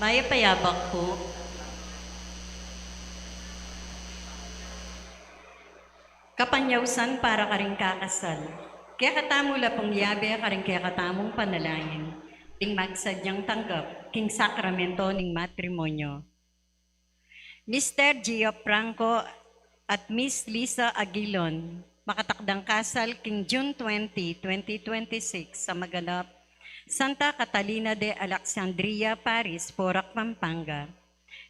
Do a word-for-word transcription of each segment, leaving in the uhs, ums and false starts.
Mayap a yabak pu. Kapanyausan para karing kakasal. Kekatamu la pung yabe karing kekatamung panalangin ding magsadyang tanggap king sakramento ning matrimonyo. Mister Gio Franco at Miss Lisa Aguilon, makatakdang kasal king June twenty, twenty twenty-six, sa maganap, Santa Catalina de Alexandria Parish, Porac, Pampanga.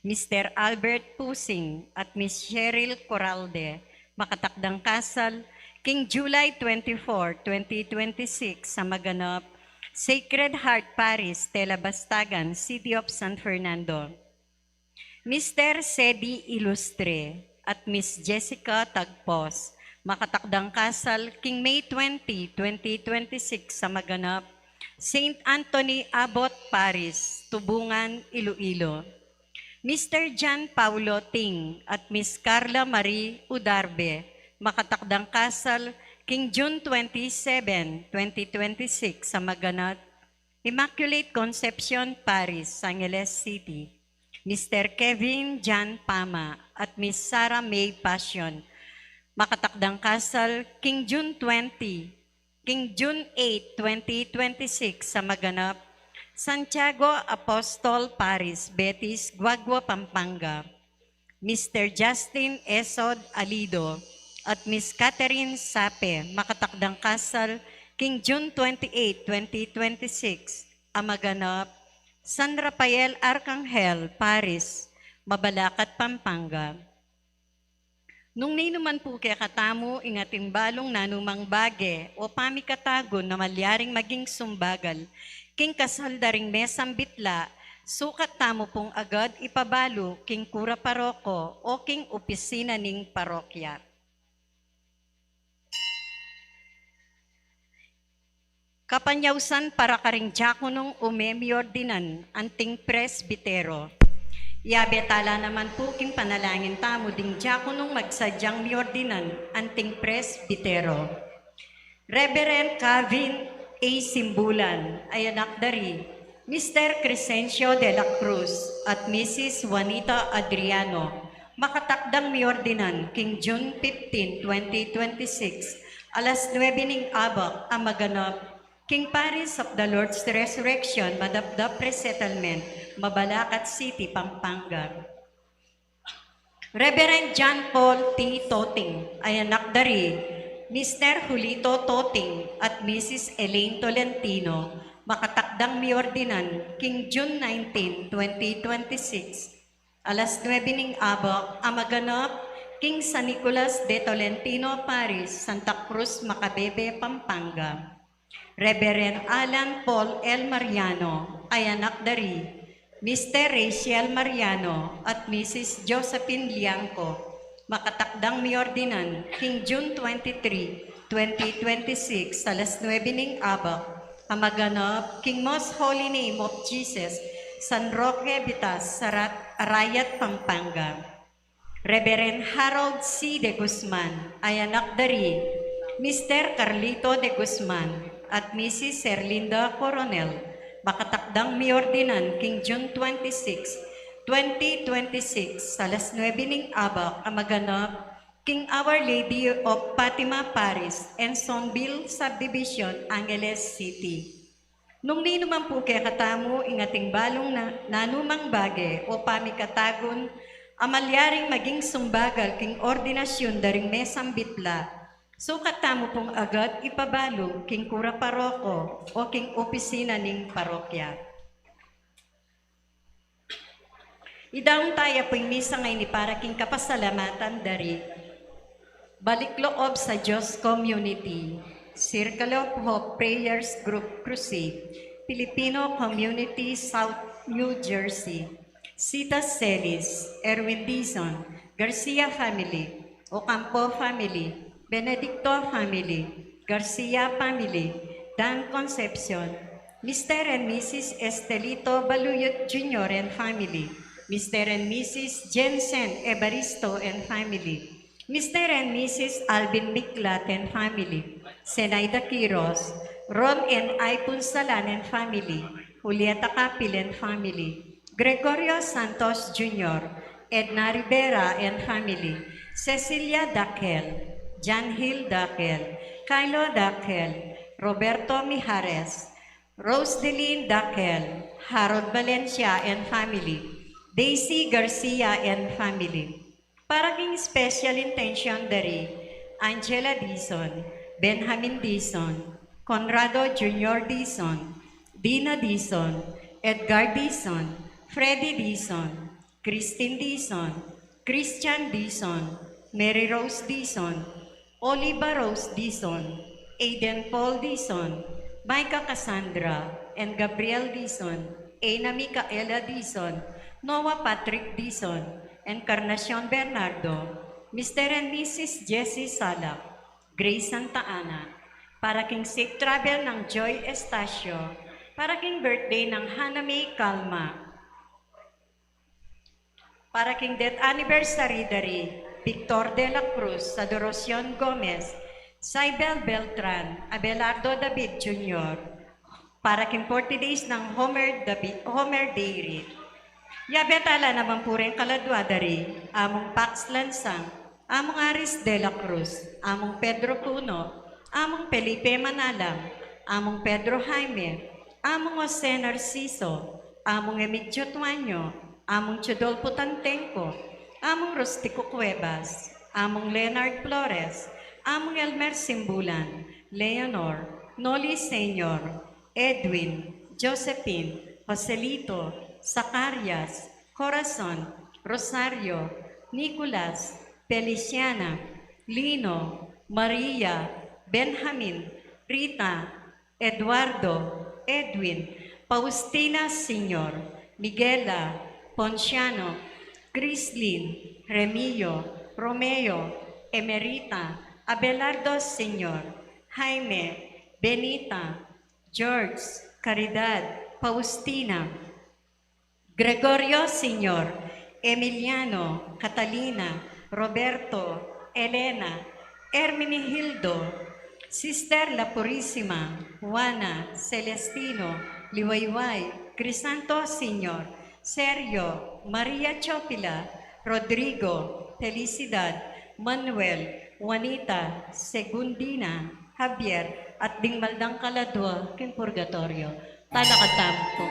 Mister Albert Pusing at Miss Cheryl Coralde, makatakdang kasal king July twenty-four, twenty twenty-six, sa maganap, Sacred Heart Parish, Tela Bastagan, City of San Fernando. Mister Sedi Ilustre at Miss Jessica Tagpos, makatakdang kasal king May twenty, twenty twenty-six, sa maganap, Saint Anthony Abbot Parish, Tubungan, Iloilo. Mister John Paulo Ting at Miss Carla Marie Udarbe, makatakdang kasal king June twenty-seven, twenty twenty-six, sa maganap, Immaculate Concepcion Parish, Angeles City. Mister Kevin John Pama at Miss Sarah May Passion, makatakdang kasal king June twenty, king June eight, twenty twenty-six, sa maganap, Santiago Apostol Parish, Betis, Guagua, Pampanga. Mister Justin Esod Alido at Miss Catherine Sape, makatakdang kasal king June twenty-eight, twenty twenty-six, a maganap, San Rafael Arcangel Parish, Mabalacat, Pampanga. Nung ninu man pu kekatamu ing atin balung nanumang bage o pamikatagun a malyaring maging sumbagal king kasal da ring mesang bitla, sukat tamu pung agad ipabalu king kura paroko o king opisina ning parokya. Kapanyausan para karing diakonong ume miordinan anting presbitero. Yabe tala naman pu king panalangin tamu ding diakonong magsadyang miordinan anting presbitero. Reverend Calvin A. Simbulan, a anak da ri Mister Crescencio de la Cruz at Missus Juanita Adriano, makatakdang miordinan king June fifteen, twenty twenty-six, alas nuebe ning abak a maganap king Parish of the Lord's Resurrection, Madapdap Resettlement, Mabalacat City, Pampanga. Reverend John Paul T. Toting, a anak da ri Mister Julito Toting at Missus Elaine Tolentino, makatakdang miordinan king June nineteen, twenty twenty-six, alas nuebe ning abak a maganap king San Nicolas de Tolentino Parish, Santa Cruz, Macabebe, Pampanga. Reverend Alan Paul L. Mariano, a anak da ri Mister Rachel Mariano at Missus Josephine Liangco, makatakdang miordinan king June twenty-three, twenty twenty-six, alas nuebe ning abak a maganap king Most Holy Name of Jesus, San Roque, Vitas, Sarat, Arayat, Pampanga. Reverend Harold C. de Guzman, a anak da ri Mister Carlito de Guzman at Missus Erlinda Coronel, makatakdang miordinan king June twenty-six, twenty twenty-six, alas nuebe ning abak a maganap king Our Lady of Fatima Parish, Ensonville Subdivision, Angeles City. Nung ninu man pu kekatamu ing atin balung na, nanumang bage o pamikatagun a malyaring maging sumbagal king ordinasyun da ring mesang bitla, sukat tamu pung agad ipabalu king kura paroko o king opisina ning parokya. Idaun taya pu ing misa ngeni para king kapasalamatan da ri Balik Loob sa Diyos Community, Circle of Hope Prayers Group Crusade, Filipino Community South New Jersey, Sita Celis, Erwin Dizon, Garcia family, Ocampo family, Benedicto family, Garcia family, Dan Concepcion, Mister and Missus Estelito Baluyot Junior and family, Mister and Missus Jensen Evaristo and family, Mister and Missus Alvin Miklat and family, Zenaida Quiros, Ron and Ai Punsalan and family, Julieta Capil and family, Gregorio Santos Junior, Edna Rivera and family, Cecilia Daquel, John Hill Daquel, Kylo Daquel, Roberto Mijares, Rosedeline Daquel, Harold Valencia and family, Daisy Garcia and family. Para king special intention da ri Angela Dizon, Benjamin Dizon, Conrado Junior Dizon, Dina Dizon, Edgar Dizon, Freddy Dizon, Christine Dizon, Christian Dizon, Mary Rose Dizon, Oliva Rose Dizon, Aiden Paul Dizon, Micah Cassandra and Gabriel Dizon, Ena Micaela Dizon, Noah Patrick Dizon, Encarnacion Bernardo, Mister and Missus Jessie Salak, Grace Santa Ana, para king safe travel nang Joy Estacio, para king birthday nang Hana May Calma, para king death anniversary da ri Victor de la Cruz, Adoracion Gomez, Saibel Beltran, Abelardo David Junior, para king forty days nang Homer David, Homer Dairy. Yabe tala naman pu ring kaladua da ri Among Pax Lansang, Among Aris de la Cruz, Among Pedro Puno, Among Felipe Manalang, Among Pedro Jaime, Among Jose Narciso, Among Emigdio Tuaño, Among Teodolfo Tantengco, Among Rustico Cuevas, Among Leonard Flores, Among Elmer Simbulan, Leonor, Noli Senior, Edwin, Josephine, Joselito, Zacarias, Corazon, Rosario, Nicolas, Feliciana, Lino, Maria, Benjamin, Rita, Eduardo, Edwin, Faustina Senior, Miguela, Ponciano, Grislin, Remio, Romeo, Emerita, Abelardo Senior, Jaime, Benita, George, Caridad, Faustina, Gregorio Senior, Emiliano, Catalina, Roberto, Elena, Herminihildo, Sister La Purisima, Juana, Celestino, Liwayway, Crisanto Senior, Sergio, Maria Chopila, Rodrigo, Felicidad, Manuel, Juanita, Segundina, Javier, at ding maldang kaladua king purgatorio. Talakad tamu pu.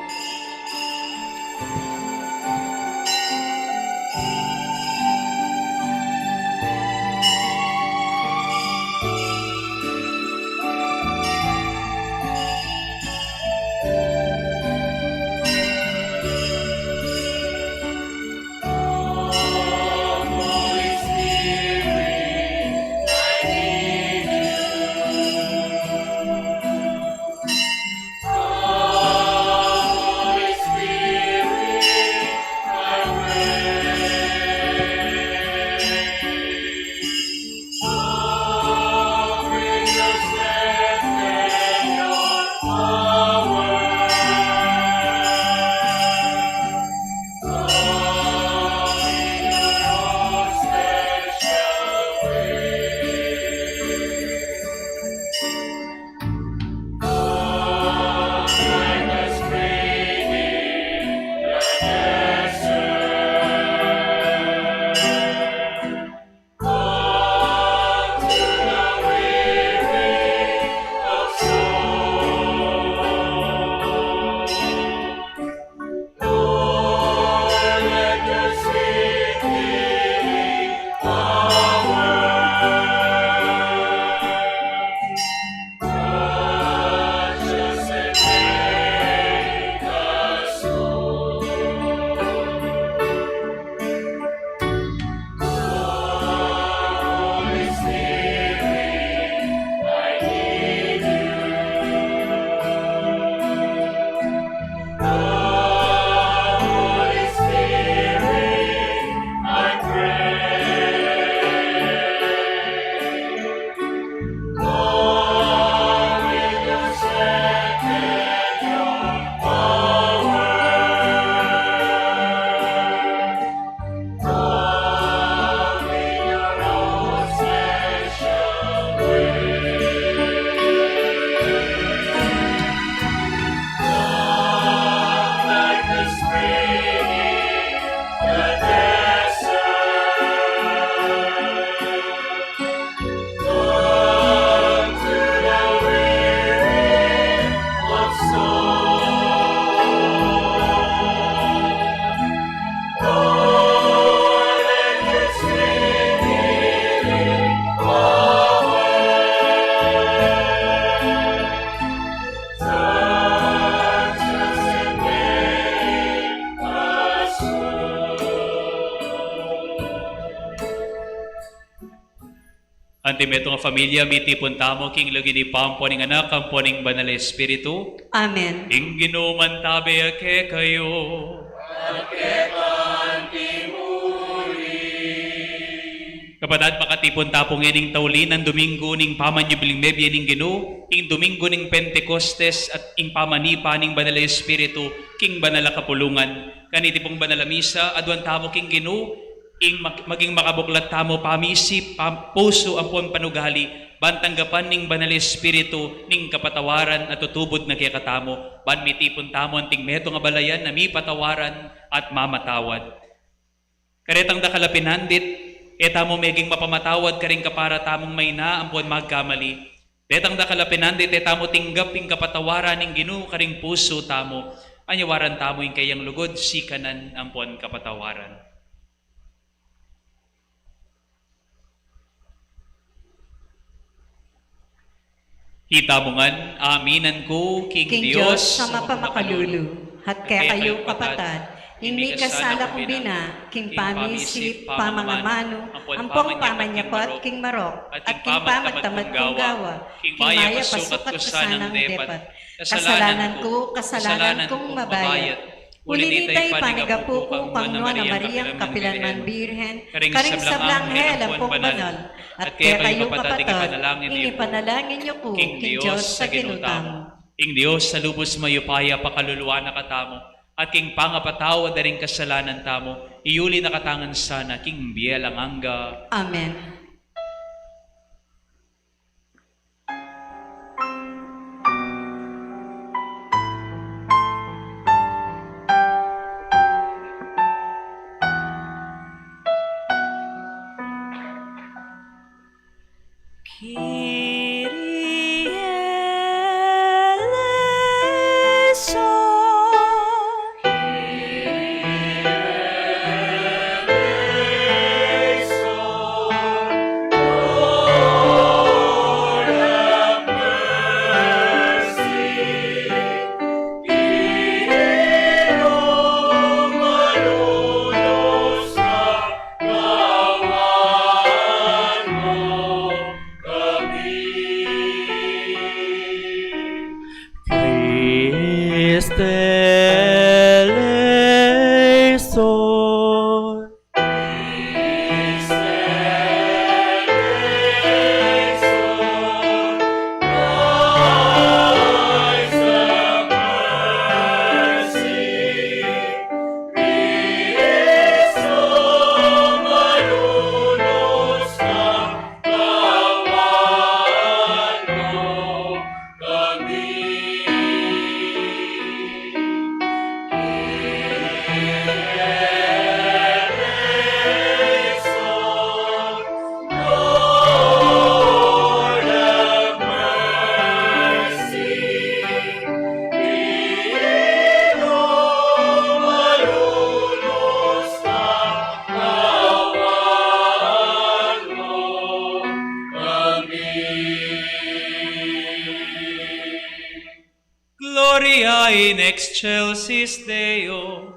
Anti metung a familia, mitipun tamu king lagyu ning Ibpa, ampo ning Anak, ampo ning Banal a Espiritu. Amen. Ing Ginu mantabe ya kekayu. Kapatad, makatipun tamu pu ngening tauli nang Domingo ning pamanyubling mebie ning Ginu, ing Domingo ning Pentecostes at ing pamanipa ning Banal a Espiritu king banal a kapulungan. Kaniti pung banal a misa, aduan tamu king Ginu, ing mag-, maging makabuklat tamu pamisip, pam-, pusu, ampon panugali, ban tanggapan ning Banal a Espiritu ning kapatawaran a tutubud na kekatamu, ban mitipun tamu anting metung a balayan a mipatawaran at mamatawad. Karetang dakal a pinandit, e tamu meging mapamatawad karing kapara tamung maina ampon magkamali. Detang dakal a pinandit, e tamu tinggap ing kapatawaran ning Ginu karing pusu tamu. Anyawaran tamu ing kayang lugud, sikanan ampon kapatawaran. Itamu ngan, aminan ku king King Dios Dios a mapamakalulu, at kekayu kapatad, ing mikasala kung bina, king pamisip, pamangamanu, ampong pamanyapat king marok, at king pamagtamad kung gawa, king mayap a sukat ku sanang depat. Kasalanan ku, kasalanan kung mabayat. Uli nita, ipanigapu ku kang Nuan a Mariang kapilanman Birhen, karing sablang anghel ampong banal, at kekayu kapatad, ing ipanalangin yu ku king Dios a Ginu tamu. Ing Dios a lubus mayupaya pakaluluan na katamu, at king pangapatawad da ring kasalanan tamu, iyuli na katamu ngan sana king bie alang angga. Amen. Kyrie eleison. Christe eleison. Gloria in excelsis Deo.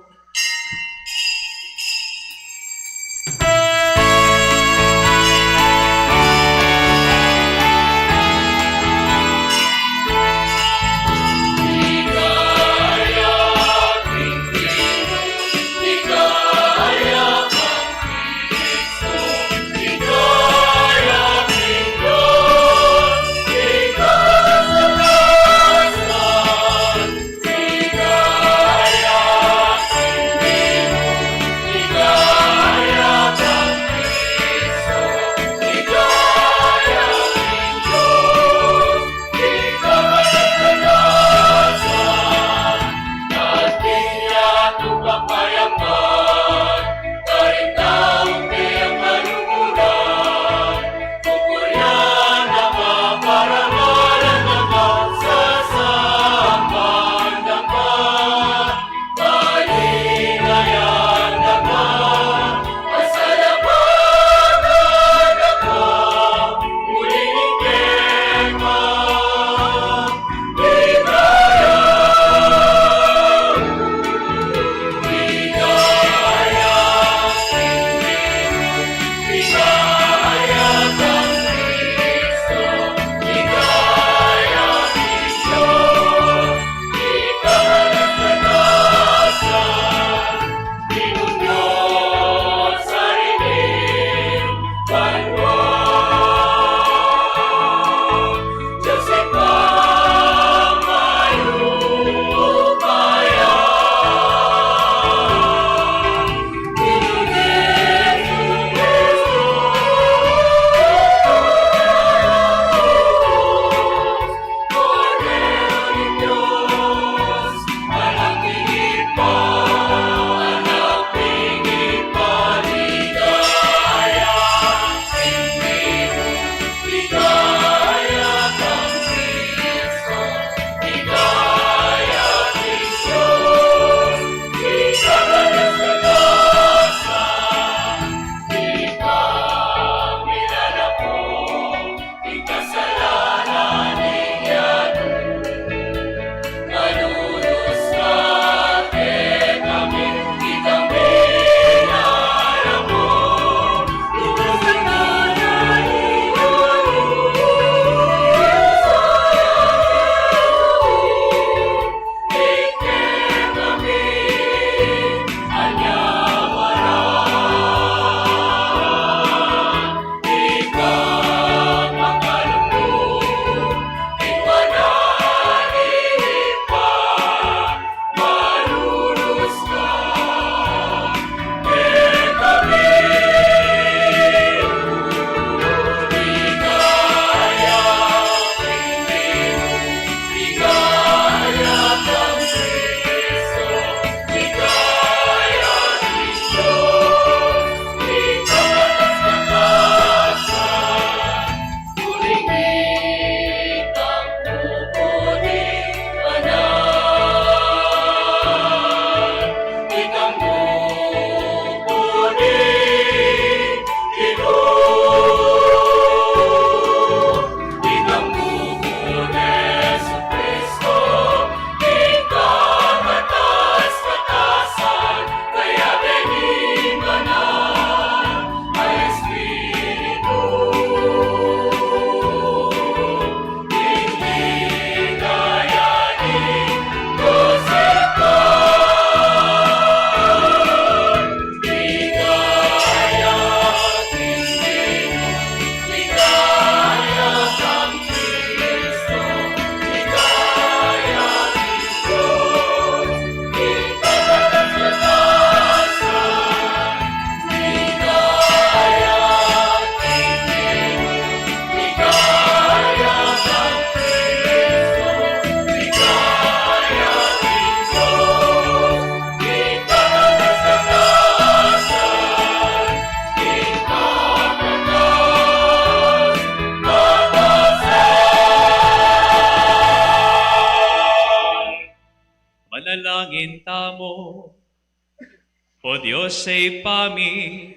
O Dios a Ibpa mi,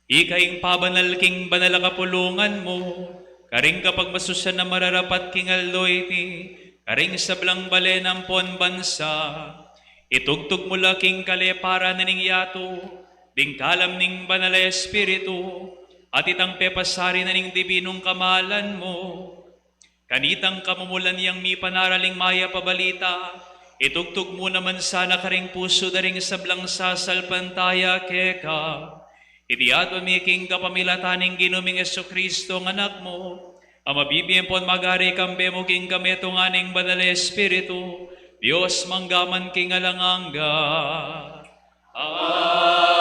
ika ing pabanal king banal a kapulungan mu, karing kapagmasusyan a mararapat king aldo iti, karing sablang bale ampon bansa, itugtug mu la king kaleparan na ning yatu, ding kalam ning Banal a Espiritu, at itang pepasari na ning dibinung kamalan mu. Kanitang kamumulan yang mipanaraling mayap a balita, itugtug mu naman sana karing pusu da ring sablang sasalpantaya keka. Iti aduan mi king kapamilatan ning Ginu ming Jesucristo, a Anak mu, a mabibie ampon magari kambe mu king kametungan ning Banal a Espiritu, Dios mangga man king alang angga. Amen.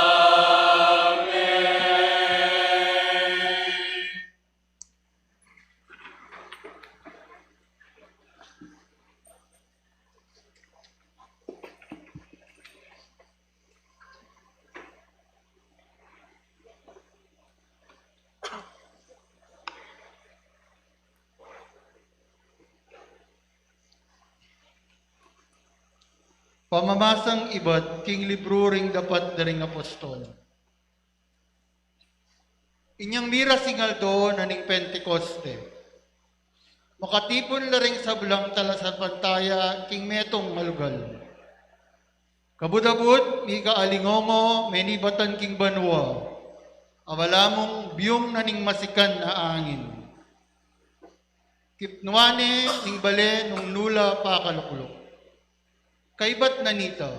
Pamamasang ibat king libru ring Dapat da ring Apostol. Inyang miras ing aldo na ning Pentecoste, makatipun la ring sablang talasalpantaya king metung a lugal. Kabud-abud, mika alingongo, menibatan king banua, a balamu biyung na ning masikan a angin. Kipnuan ne ning bale nung nu la pakalukluk. Kaybat na nita,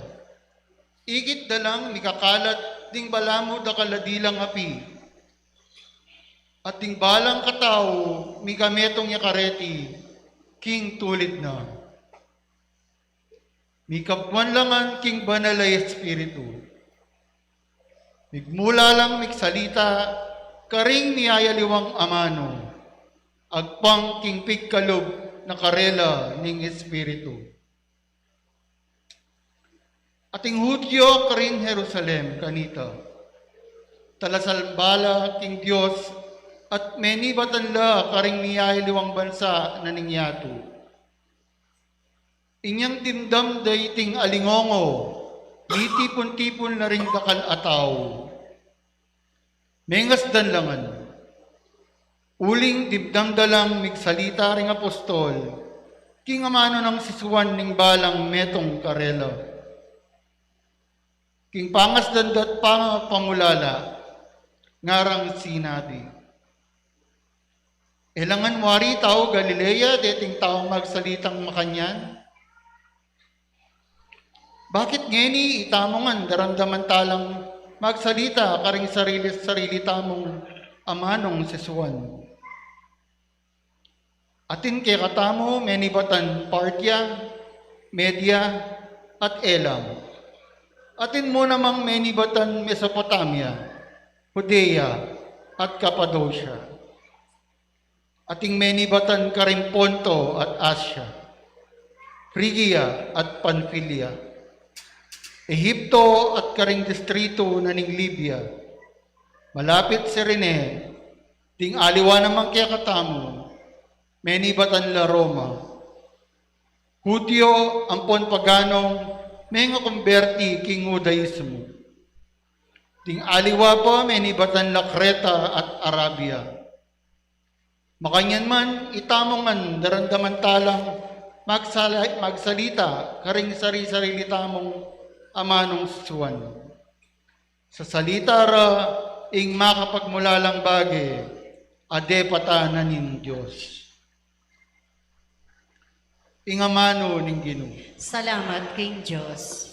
ikit da lang mikakalat ding balamu dakal a dilang api, at ding balang katau mikametung ya kareti king tulid na. Mikabwan la ngan king Banal a Espiritu. Migmula lang migsalita karing miyayaliwang amanu, agpang king pigkalub na karela ning Espiritu. Ating Judio karing Jerusalem kanita, talasalambala king Dios, at menibatan la karing miyayaliwang bansa na ning yatu. Inyang dimdam da iting alingongo, mitipun-tipun la ring dakal a tau. Mengasdan la ngan. Uling dimdam da lang migsalita ring apostol king amanu nang sisuan ning balang metung karela. King pangasdan da't pamulala, ngarang sinabi, "E la ngan wari taga Galilea deting taung magsalitang makanyan? Bakit ngeni itamu ngan daramdaman talang magsalita karing sarili-sarili tamung amanung sisuan?" Atin kekatamu menibatan Partia, Media, at Elam. Atin mu namang menibatan Mesopotamia, Judea, at Kapadosia. Atin menibatan karing Ponto at Asia, Frigia at Panfilia, Ehipto at karing distritu na ning Libia, malapit Cirene, ding aliwa namang kekatamu, menibatan la Roma. Judio ampon paganong mengakumberti king Judaismo. Ding aliwa pa menibatan la Kreta at Arabia. Makanyan man, itamu ngan daramdaman talang magsala-, magsalita karing sari-sarili tamung amanung sisuan. Sasalita ra ing makapagmulalang bage a depatan na ning Dios. Ing amanu ning Ginu. Salamat king Dios.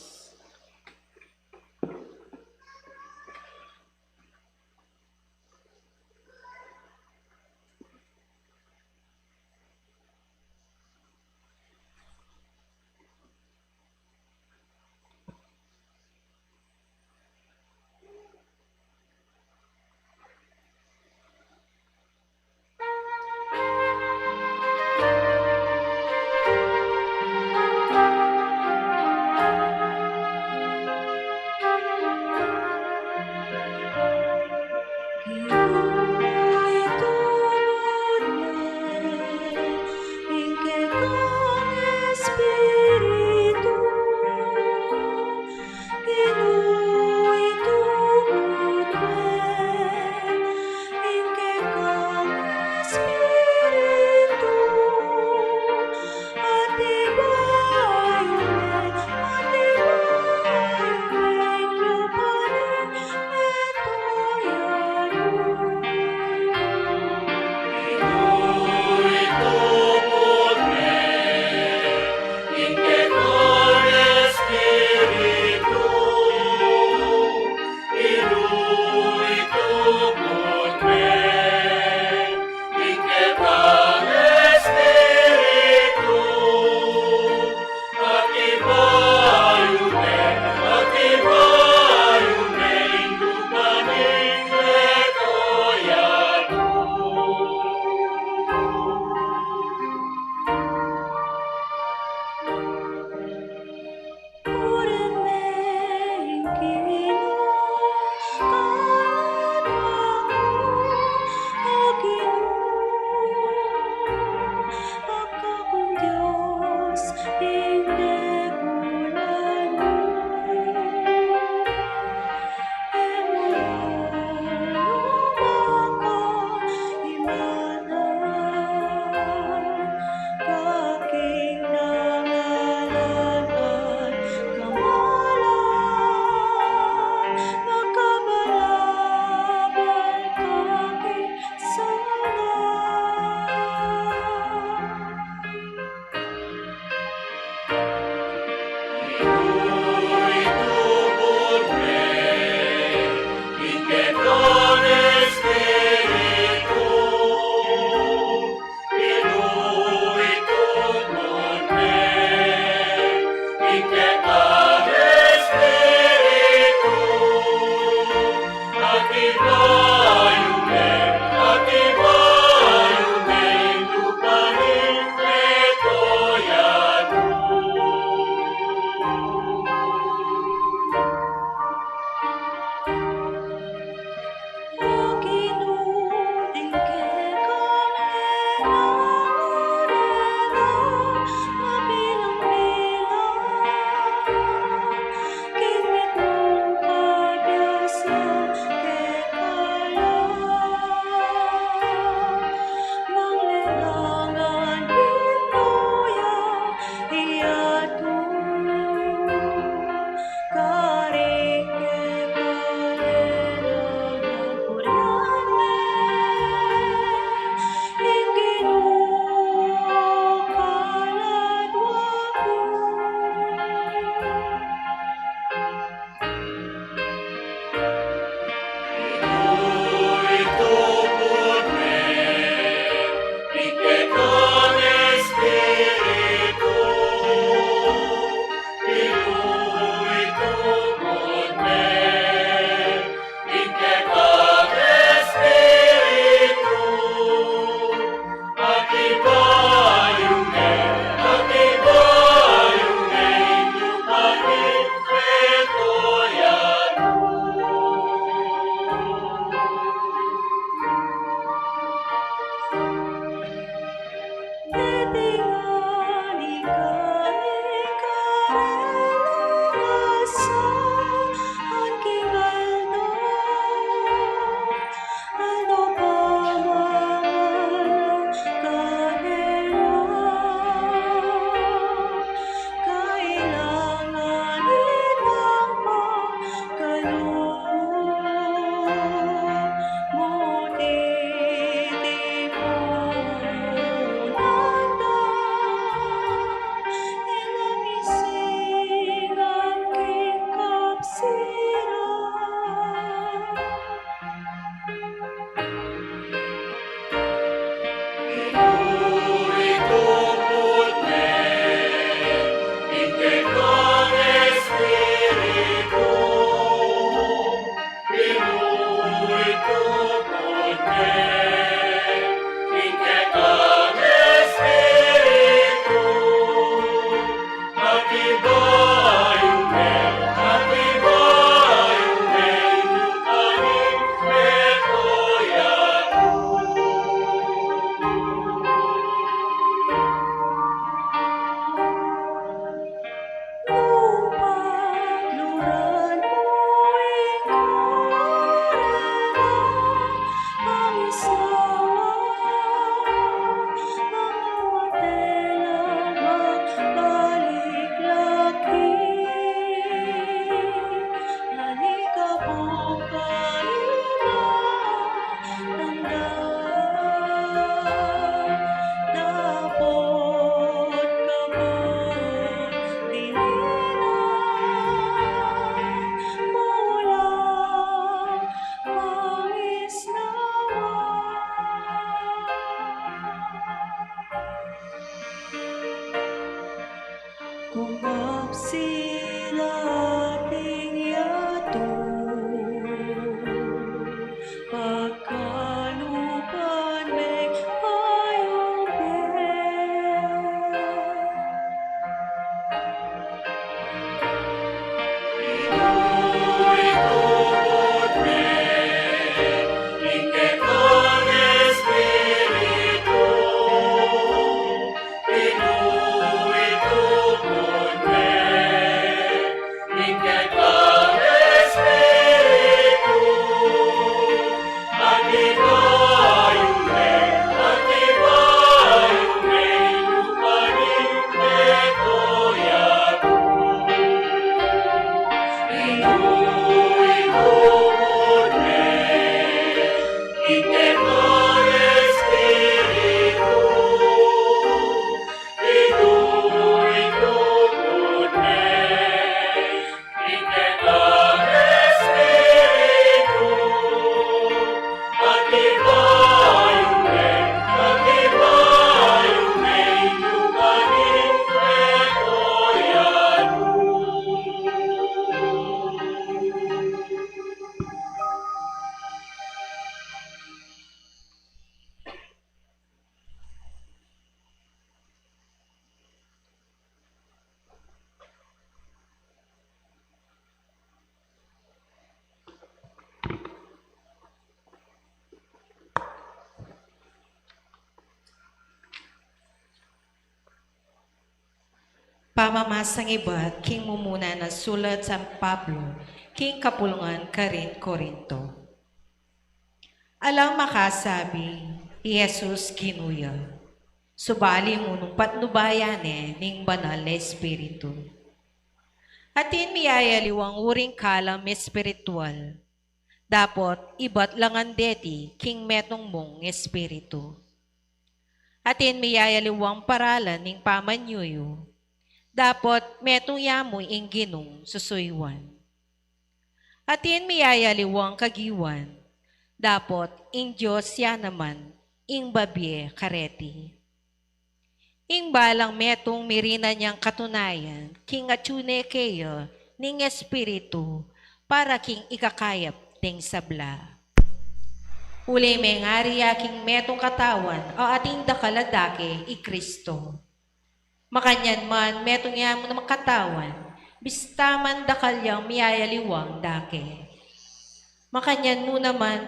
Pamamasang ibat king mumuna nang sulat San Pablo king kapulungan karin Corinto. Alang makasabi i Jesus Ginu ya, subali mu nung patnubayan ne ning Banal a Espiritu. Atin miyayaliwang uring kalam espiritual, dapot ibat la ngan deti king metung mung espiritu. Atin miyayaliwang paralan ning pamanyuyu, dapot metung ya mu ing Ginung susuyuan. Atin miyayaliwang kagiwan, dapot ing Dios ya naman ing babie kareti. Ing balang metung mirinan yang katunayan king atyu ne keya ning Espiritu para king ikakayap ding sabla. Uli mengari ya king metung katawan a atin dakal a dake i Kristo. Makanyan man metung ya mu namang katawan, bista man dakal yang miyayaliwang dake. Makanyan mu naman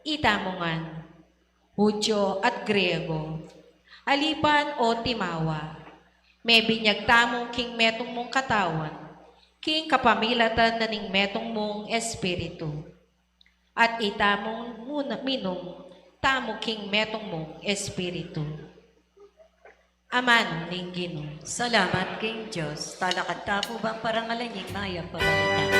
itamu ngan, Judio at Griego, alipan o timawa, mebinyag tamu king metung mung katawan, king kapamilatan na ning metung mung Espiritu. At itamu ngan minum tamu king metung mung Espiritu. Amanu ning Ginu. Salamat king Dios. Talakad ta pu bang parangalan ing mayap a balita.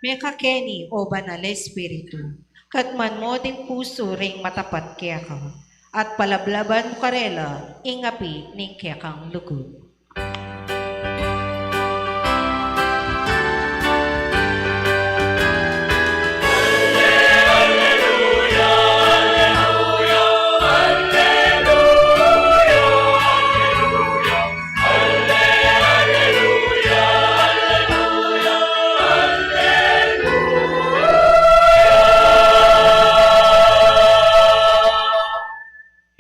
Mekakeni, o Banal a Espiritu, katman mu ding pusu ring matapat keka, at palablaban mu karela ing api ning kekang lugud.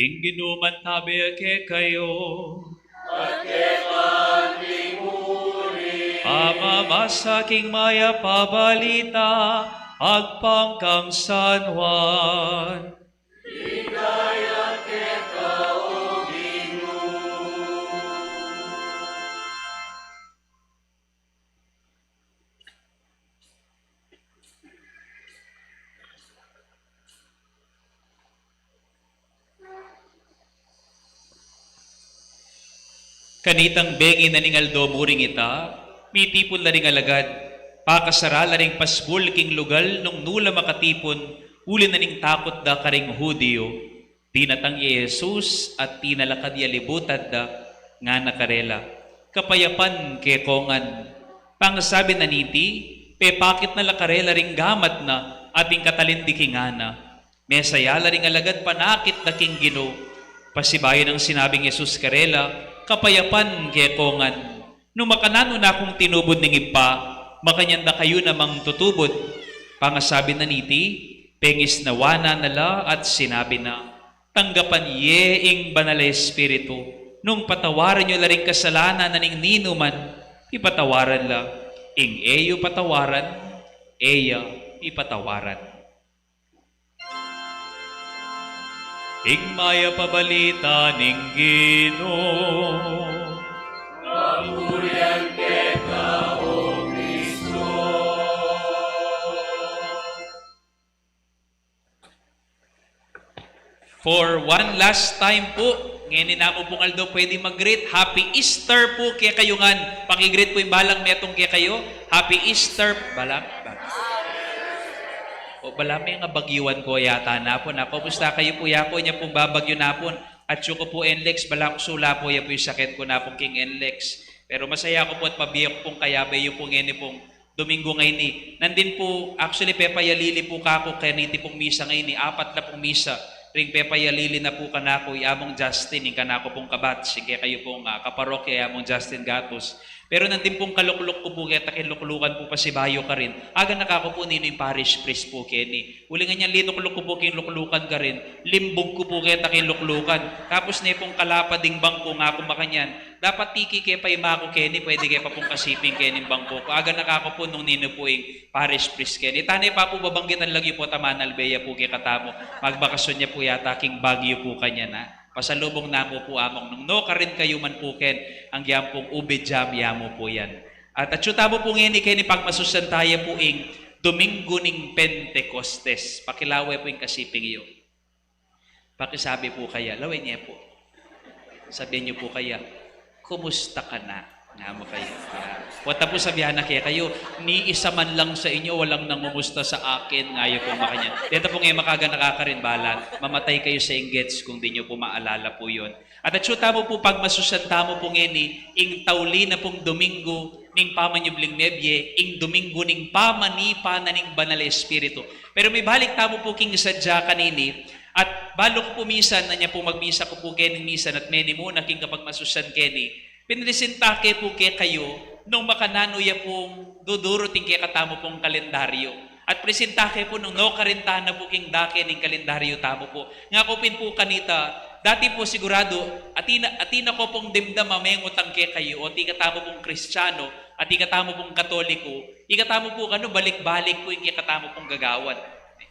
Ing Ginu mantabe kekayu. At keka mu rin. Pamamasa king mayap a balita agpang kang San Juan. Ligaya keka, o Ginu. Kanitang bengi na ning aldo mu ring ita, mitipun la ring alagad, pakasara la ring pasbul king lugal nung nu la makatipun, uli na ning takut da karing Judio. Dinatang ya i Jesus at tinalakad ya libutad da, ngana karela, "Kapayapan kekongan." Pangasabi na niti, pepakit na la karela ring gamat na at ing katalin di kingana. Mesaya la ring alagad panakit da king Ginu. Pasibayu nang sinabing Jesus karela, "Kapayapan kekongan. Nu makananu na kung tinubud ning Ibpa, makanyan da kayu namang tutubud." Pangasabi na niti, pengisnawan na la at sinabi na, "Tanggapan ye ing Banal a Espiritu, nung patawaran yu la ring kasalanan na ning ninuman, pipatawaran la, ing e yu patawaran, e ya pipatawaran." Ing mayap a balita ning Ginu. Kapurian keka, o Kristo. For one last time po, ngeni namu pung aldo pwede mag-greet. Happy Easter po kekayu ngan. Paki-greet po ing balang metung kekayu. Happy Easter. Balang, balang. O, bala me nga bagyuan ko yata napun. Kumusta kayu po? Yaku, inya pung babagyu napun. Atsu ku pu N-Lex, bala ku sula pu, ya pu ing sakit ku napun king N-Lex. Pero masaya ku pu at pabie ku pung kayabe yu pu ngeni pung Domingo ngeni. Nandin pu, actually, pepayalili pu kaku kaniti pung misa ngeni. Apat la pung misa ring pepayalili na pu kanaku i Among Justin, ing kanaku pung kabatch, ing kekayu pung, ah, kaparokya, i Among Justin Gatus. Pero nandin pung kalukluk ku pu keta king luklukan pu pasibayu karin. Aganaka ku pu ninu ing parish priest pu keni. Uling inyang linukluk ku pu king luklukan karin, limbug ku pu keta king luklukan. Tapos ne pung kalapad ing bangku, ngaku makanyan, dapat tiki ke pa imaku keni, pwede ke pa pung kasiping keni ing bangku ku. Aganaka ku pu nung ninu pu ing parish priest keni. Tane pa pu babanggitan lagyu pu, tamanalbe ya pu kekatamu. Magbakasyon ya pu yata king Baguio pu kanyan, a. Pasalubung namu pu, Among, nung nukarin kayu man pu ken, agyang pung ubi jam ya mu pu yan. At atsu tamu pu ngeni keni pagmasusan taya pu ing Domingo ning Pentecostes. Pakilawe pu ing kasiping yu. Pakisabi pu kaya, lawen ye pu. Sabian yu pu kaya, "Kumusta ka na?" Nga mu kaya. Ya. Pota pu sabian na kekayu, "Ni isa man lang sa inyo walang nangumusta sa akin," nga yu pu makanyan. Deta pu nge makaganaka karin, bala mamatay kayu sa inggets kung di nyu pu maalala pu yun. At atsu tamu pu pagmasusan tamu pu ngeni, ing tauli na pung Domingo ning pamanyubling mebie, ing Domingo ning pamanipa na ning Banal a Espiritu. Pero mibalik tamu pu king sadya kanini, at balu ku pu misan, anya pu magmisa ku pu keni misan at meni mu na king kapagmasusan keni, pinresinta ke pu kekayu nung makananu ya pung dudurut ing kekatamu pung kalendaryo. At presenta ke pu nung nukarin tana pu king dake ning kalendaryo tamu pu. Ngaku pin pu kanita, dati pu sigurado, atin na, atin na ku pung dimdam a mengutang kekayu, o ti katamu pung Kristiano, at ti katamu pung Katoliko, ikatamu pu kanu balik-balik pu ing kekatamu pung gagawan.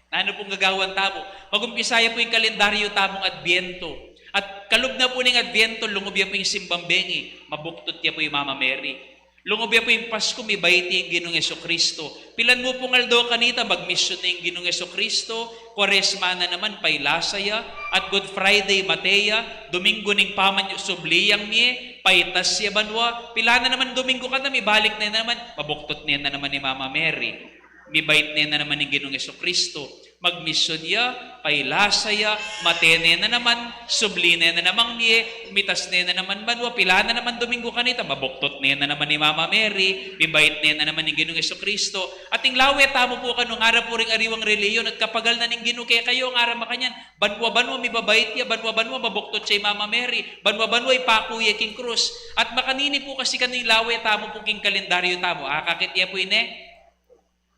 Nanu pung gagawan tamu? Magumpisa ya pu ing kalendaryo tamung Adviento. At kalub na pu ning Adviento, lungub ya pu ing simbang bengi, mabuktut ya pu i Mama Mary. Lungub ya pu ing Pasku, mibait ya ing Ginung Jesucristo. Pilan mu pung aldo kanita, magmisyun na ing Ginung Jesucristo, Kuaresma na naman, pailasa ya, at Good Friday, mate ya, Domingo ning pamanyubling mie, paitas ya banua, pilan na naman Domingo kanita, mibalik ne na naman, mabuktut ne na naman i Mama Mary. Mibait ne na naman ing Ginung Jesucristo. Magmisyun ya, pailasa ya, mate ne na naman, subli ne na namang mie, mitas ne na naman banua, pilan na naman Domingo kanita, mabuktut ne na naman i Mama Mary, mibait ne na naman ing Ginung Jesucristo. At ing lawe tamu pu kanu, ngara pu ring aliwang relihiyon, at kapagal na ning Ginu kekayu, ngara makanyan, banua-banua mibabait ya, banua-banua mabuktut ya i Mama Mary, banua-banua ipaku ya king krus. At makanini pu kasi kanu ing lawe tamu pu king kalendaryo tamu, akakit ye pu ine?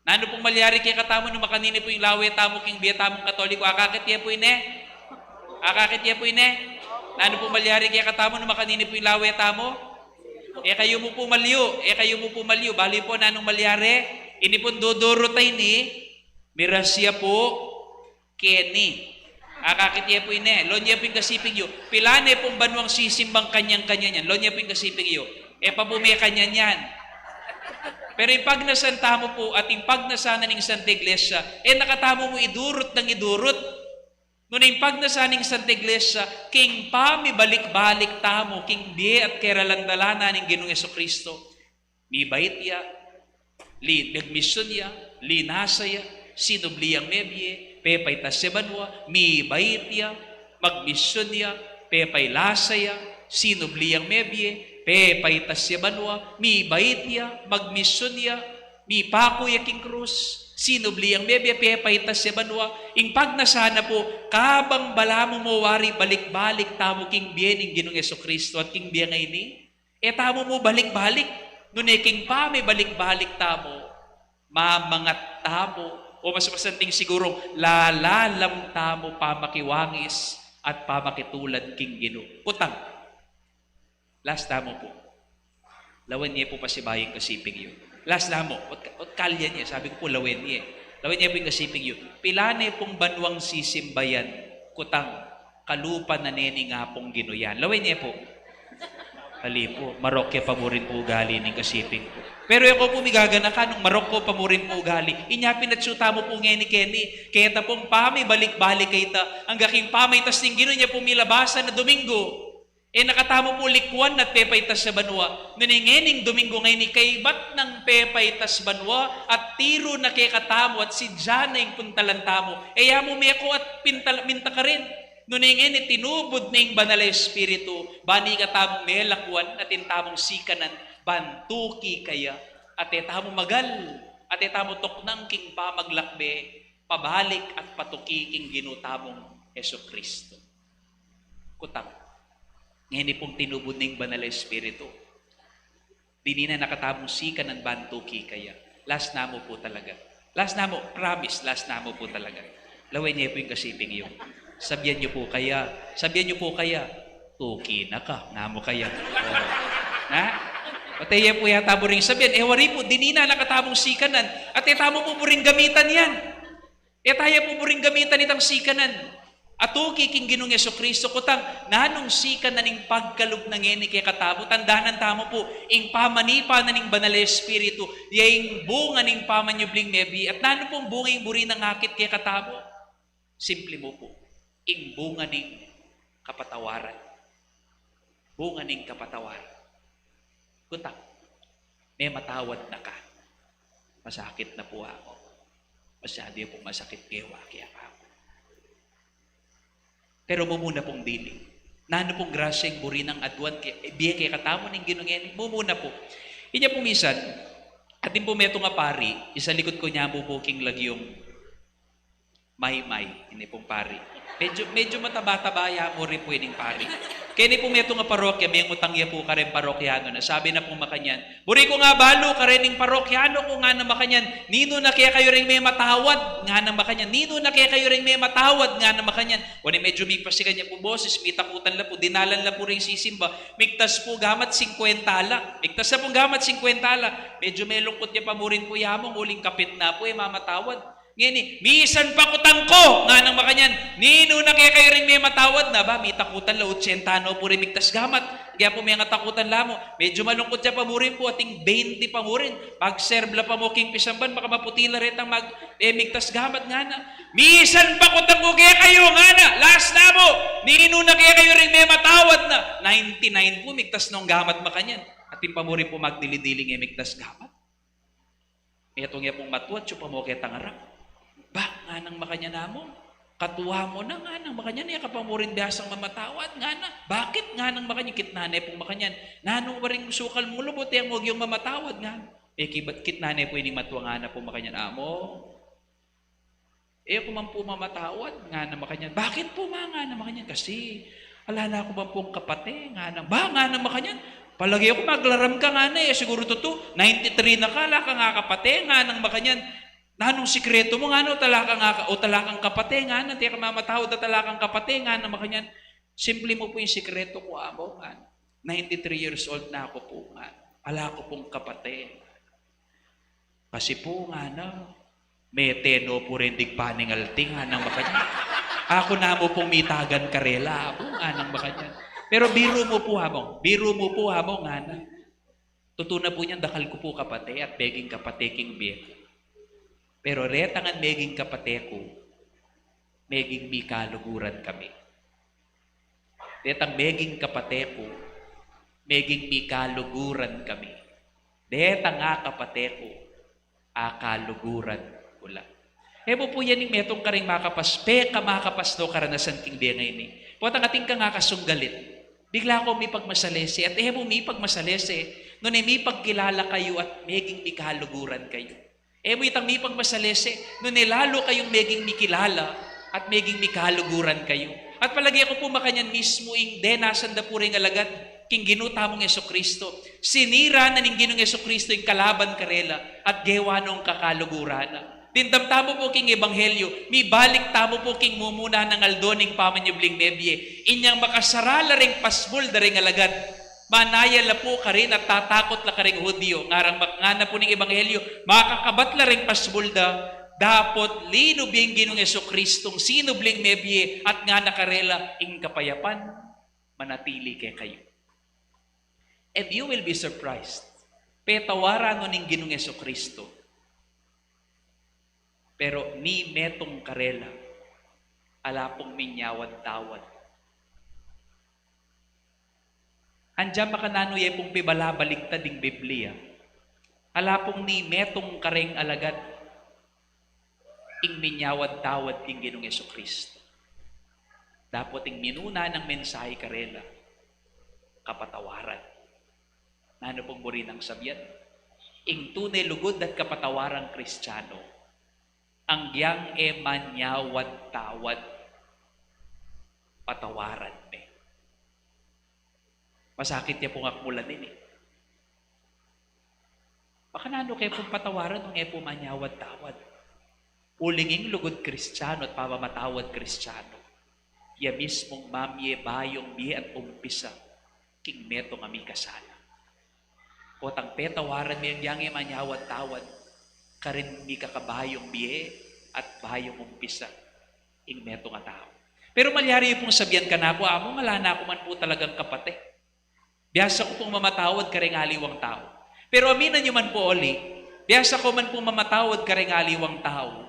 Nanu pung malyari kekatamu nung makanini pu ing lawe tamu king bie tamung Katoliko? Akakit ye pu ine? Akakit ye pu ine? Nanu pung malyari kekatamu nung makanini pu ing lawe tamu? E kayu mu pu malyu, e kayu mu pu malyu. Bali pu, nanung malyari? Ini pung dudurut a ini, miras ya pu keni. Akakit ye pu ine? Lawen ye pu ing kasiping yu. Pilan ne pung banuang sisimbang kanyan-kanyan yan? Lawen ye pu ing kasiping yu. E pa pu mekanyan yan. Pero ing pagnasan tamu pu, at ing pagnasan na ning Santa Iglesia, e na katamu mu idurut nang idurut. Nune ing pagnasan ning Santa Iglesia, king pamibalik-balik tamu king bie at keralan-dalanan ning Ginung Jesucristo. Mibait ya, li-, magmisyun ya, linasa ya, sinubli yang mebie, pepaitas ya banua, mibait ya, magmisyun ya, pepailasa ya, sinubli yang mebie, pepaitas ya banua, mibait ya, magmisyun ya, mipaku ya king krus, sinubli yang mebie, pepaitas ya banua. Ing pagnasan na pu, kabang balamu mu wari balik-balik tamu king bie ning Ginung Jesucristo at king bie ngeni, e tamu mu balik-balik. Nune king pamibalik-balik tamu, mamangat tamu, o mas masanting sigurung lalalam tamu pamakiwangis at pamakitulad king Ginu. Kutang. Last tamu pu. Lawen ye pu pasibayu ing kasiping yu. Last la mu. Ot, ot kalyan ye. Sabi ku pu, lawen ye. Lawen ye pu ing kasiping yu. Pilan ne pung banuang sisimbayan? Kutang. Kalupa na ne ning Apung Ginu yan. Lawen ye pu. Ali pu, marok ya pa mu rin pu ugali ning kasiping ku. Pero e ku pu migaganaka nung marok ku pa mu rin pu ugali. Inya pin atsu tamu pu ngeni keni, keta pung pamibalik-balik keta, angga king pamaitas ning Ginu, inya pu milabasan a Domingo. E na katamu pu likwan at pepaitas a banua. Nune ngening Domingo ngeni kaybat nang pepaitas banua at tiru na kekatamu at sidya na ing puntalan tamu. E ya mu meku at pintal-, minta karin. Nune ngeni tinubud ning Banal a Espiritu, ban ikatamu melakwan at ing tamung sikanan, ban tuki kaya, at e tamu magal, at e tamu tuknang king pamaglakbe pabalik at patuki king Ginu tamung Jesucristo. Kutang, ngeni pung tinubud ning Banal a Espiritu, dinina na katamung sikanan ban tuki kaya. Last na mu pu talaga. Last na mu, promise, last na mu pu talaga. Lawen ye pu ing kasiping yu. Sabian yu pu kaya, sabian yu pu kaya, "Tuki na ka," nga mu kaya. O. Ha? Pati ye pu yata buring sabian, e wari pu, dinina na katamung sikanan. At e tamu pu buring gamitan yan. E taya pu buring gamitan itang sikanan. Atuki king Ginung Jesucristo, kutang, nanung sikanan ing pagkalub na ngeni kekatamu, tandanan tamu pu, ing pamanipa na ning Banal a Espiritu, ya ing bunga ning pamanyubling mebie, at nanu pung bunga ing buri nang akit kekatamu? Simple mu pu, ing bunga ning kapatawaran. Bunga ning kapatawaran. Kutang, mematawad na ka. Masakit na pu, Amu. Masyadu ya pung masakit kewa, kaya ka. Pero mumuna pung dili. Nanu pung grasya ing buri nang aduan ke, e, bie kekatamu ning Ginu ngeni? Mumuna pu. Inya pu misan, atin pu metung a pari, isalikut ku nya mu pu king lagyung Maymay, ini pung pari. Medyo, medyo mataba-taba ya mu rin pu ining pari. Keni pu metung a parokya, mengutang ya pu kareng parokyanu na. Sabi na pung makanyan, "Buri ku nga balu kareng parokyanu ku," ngana makanyan, "ninu na kekayu ring mematawad?" ngana makanyan, "Ninu na kekayu ring mematawad?" ngana makanyan. Wani medyo mipasikan ya pu boses, mitakutan la pu, dinalan la pu ring sisimba, migtas pu gamat singkwenta la. Migtas la pung gamat singkwenta la. Medyo melungkut ya pa mu rin pu ya mu, uling kapit na pu, e mamatawad. Ngeni, "Misan pa kutang ku," nganang makanyan, "ninu na kekayu ring mematawad?" Na ba, mitakutan la, otsenta no pu ring migtas gamat. Kaya pu mengatakutan la mu, medyo malungkut ya pa mu rin pu, ating twenty pa mu rin. Mag-serve la pa mu king pisamban, baka maputi la retang mag-, e, migtas gamat, ngana. "Misan pa kutang ku kekayu," ngana, "last na mu, ninu na kekayu ring mematawad?" Na, ninety-nine pu, migtas nong gamat makanyan. Atin pa mu rin pu magdili-diling e migtas gamat. Metung ya pung matua, atsu pa mu ketang arap. "Ba," nganang makanyan, "Amu, katua mu na," nganang makanyan, "e ka pa mu rin biasang mamatawad?" ngana. "Bakit?" nganang makanyan, kitnan ne pung makanyan. "Nanu waring sukal mung lubut, e mu agyung mamatawad?" ngana. E, kibat, kitnan ne pu ining matua, ngana pung makanyan, "Amu, e ku man pu mamatawad," ngana makanyan. "Bakit pu, Ma?" ngana makanyan. "Kasi ala na ku man pung kapate," ngana. "Ba," ngana makanyan, "palage ku maglaram ka," ngana, "e siguru tutu, ninety-three na ka, ala ka nga kapate," nganang makanyan. "Nanung sikretu mu?" ngana. "O't ala ka nga ka-, o't ala kang kapate," ngana, "atin ka mamatawad at ala kang kapate," ngana makanyan. "Simple mu pu ing sikretu ku, Amu," ngana. "Ninety-three years old na ku pu," ngana. "Ala ku pung kapate." "Kasi pu," ngana, "mete no pu ring digpaningalting," nganang makanyan. "Aku na mu pung mitagan karela, Amu," nganang makanyan. "Pero biru mu pu, Amu, biru mu pu, Amu," ngana. "Tutu na pu nyan, dakal ku pu kapate at meging kapate king bie ku. Pero retang meging kapate ku, meging mikaluguran kami. Detang meging kapate ku, meging mikaluguran kami. Detang akapate ku, akaluguran ku la." E mu pu yan ing metung karing makapas, pekamakapas nong karanasan king bie ngeni. Potang atin kang akasunggalit, bigla kang mipagmasalese, at e mu mipagmasalese, nune mipagkilala kayu at meging mikaluguran kayu. E mu itang mipagmasalese, nune lalu kayung meging mikilala at meging mikaluguran kayu. At palage ku pu makanyan mismu ing denasan da pu ring alagad king Ginu tamung Jesucristo. Sinira na ning Ginung Jesucristo ing kalaban karela at gewa nong kakaluguran na. Dimdam tamu pu king ebanghelyo, mibalik tamu pu king mumuna nang aldo ning pamanyubling mebie. Inyang makasara la ring pasbul da ring alagad, manaya la pu karin at tatakut la karing Judio. Ngarang mak-, ngana pu ning ebanghelyo, makakabat la ring pasbul da, dapot linub ya ing Ginung Jesucristong sinubling mebie at ngana karela, "Ing kapayapan manatili kekayu." And you will be surprised. Petawaran no ning Ginung Jesucristo. Pero ni metung karela, ala pung minyawad-tawad. Andia makananu ye pung pibalabaligtad ing Biblia. Ala pung ni metung kareng alagad ing minyawad-tawad king Ginung Jesucristo. Dapot ing minuna nang mensahe karela, kapatawaran. Nanu pung buri nang sabian? Ing tune lugud at kapatawaran Kristiyano, anggyang e manyawad-tawad, patawaran me. Masakit ya pung akmulan ini. Makananu ke pung patawaran nung e pu manyawad-tawad? Uling ing lugud Kristiyano at pamamatawad Kristiyano, ya mismung mamie bayung bie at umpisa king metung a mikasala. Potang petawaran me anggyang e manyawad-tawad, karin mikakabayung bie at bayung umpisa ing metung a tau. Pero malyari yu pung sabian kanaku, "Among, ala na ku man pu talagang kapate. Biasa ku pung mamatawad kareng aliwang tau." Pero aminan yu man pu uli, biasa ku man pung mamatawad kareng aliwang tau.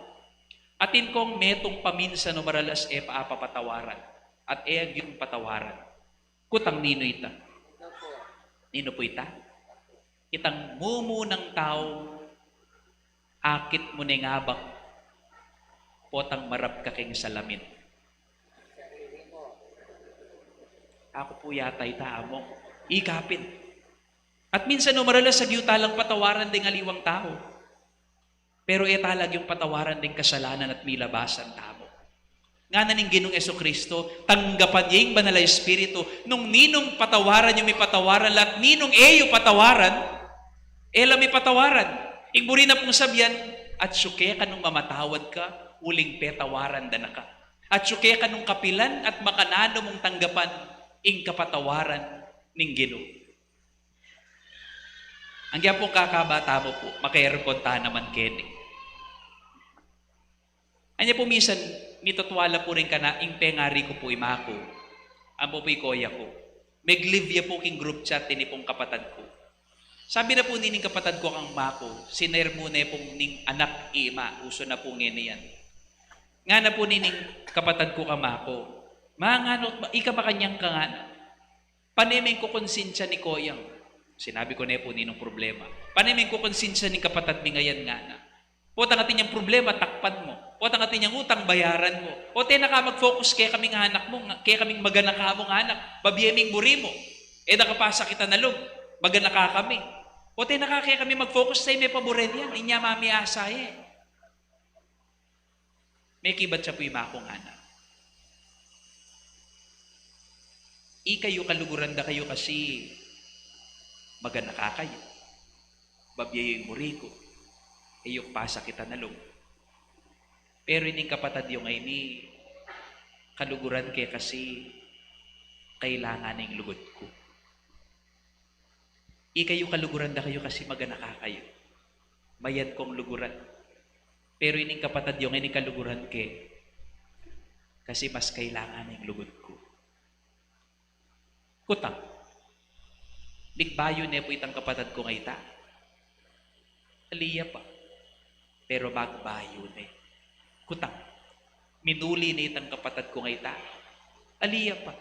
Atin kong metung paminsan o maralas e pa apapatawaran, at e agyung patawaran. Kutang ninu ita? Ninu pu ita? Itang mumunang tau, akit mu neng abak, potang marap ka keng salamin. Aku pu yata ita, Among. Ika pin. At minsan o maralas agyu talang patawaran deng aliwang tau. Pero e tala agyung patawaran deng kasalanan at milabasan tamu. Ngana ning Ginung Jesucristo, tanggapan ye ing Banal a Espiritu, nung ninung patawaran yu mipatawaran la, at ninung e yu patawaran, e la mipatawaran. Ing buri na pung sabian, atyu keka nung mamatawad ka, uling petawaran da na ka. Atyu keka nung kapilan at makananu mung tanggapan ing kapatawaran ning Ginu. Anggyang pung kakabata mu pu, maka-aircon ta naman keni. Anya pu minsan, mitutwala pu rin kana, ing pengari ku pu i maku, ampo pu i koya ku. Meg-leave ya pu king group chat ini pung kapatad ku. Sabi na pu nining kapatad ku kang maku, sinare mu ne pung ning anak ima, uso na pu ngeni yan. Ngana pu nining kapatad ku kang maku, "Ma, nganu, ika makanyan ka?" ngana. "Pane meng kukonsinsya ni koyang." Sinabi ku ne pu ninung problema. "Pane meng kukonsinsya ning kapatad ming ayan?" ngana. "Potang atin yang problema, takpan mu. Potang atin yang utang, bayaran mu. O te na ka mag-focus kekaming anak mu, nga-, kekaming maganaka mung anak, babie ming buri mu. E da ka pasakitan a lub, maganaka kami. O te na ka kekami mag-focus, sa me paburen yan, inya mamiasa ye." Mekibat ya pu i maku, ngana, "Ikayu, kaluguran da kayu kasi maganaka kayu. Babie yu ing buri ku, e yu pasakitan a lub. Pero ining kapatad yu ngeni, kaluguran ke kasi kailangan ne ing lugud ku. Ikayu, kaluguran da kayu kasi maganaka kayu. Mayad kong luguran. Pero ining kapatad yu ngeni, kaluguran ke kasi mas kailangan ne ing lugud ku." Kutang, migbayu ne pu itang kapatad kung ita? Ali ya pa. Pero magbayu ne. Kutang, minuli ne itang kapatad kung ita? Ali ya pa.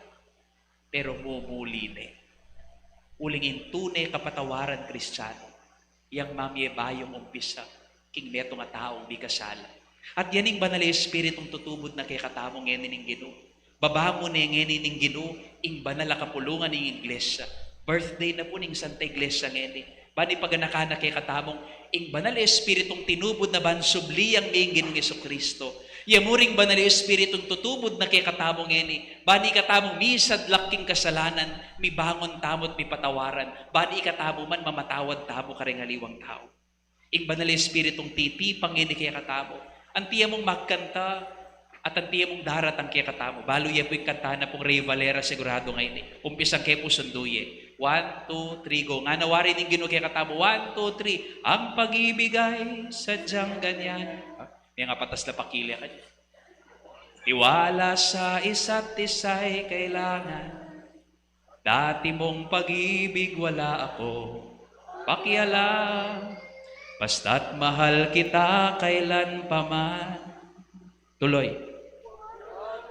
Pero mumuli ne. Uling ing tune kapatawaran Kristiyanu, yang mamie bayung umpisa king metung a taung mikasala. At yan ing Banal a Espiritung tutubud na kekatamu ngeni ning Ginu. Babangun ne ngeni ning Ginu ing banal a kapulungan ning Iglesia. Birthday na pu ning Santa Iglesia ngeni. Ban ipaganakan na kekatamung ing Banal a Espiritung tinubud na ban subli yang mie ing Ginung Jesucristo. Ya mu ring Banal a Espiritung tutubud na kekatamu ngeni, ban ikatamu misadlak king kasalanan, mibangun tamu't mipatawaran, ban ikatamu man mamatawad tamu kareng aliwang tau. Ing Banal a Espiritung titipang ngeni kekatamu. Anti ya mung magkanta, at anti ya mung daratang kekatamu. Balu ye pu ing kanta na pung Rey Valera, siguradu ngeni. Umpisan ke pu, sundu ye. One, two, three, go. Ngana wari ning Ginu kekatamu. One, two, three. Ang pag-ibig ay sadyang ganyan. Ah, may nga patas na pakili ka. Tiwala sa isa't isa'y kailangan. Dati mong pag-ibig wala ako pakialam, basta't mahal kita kailan pa man. Tuloy.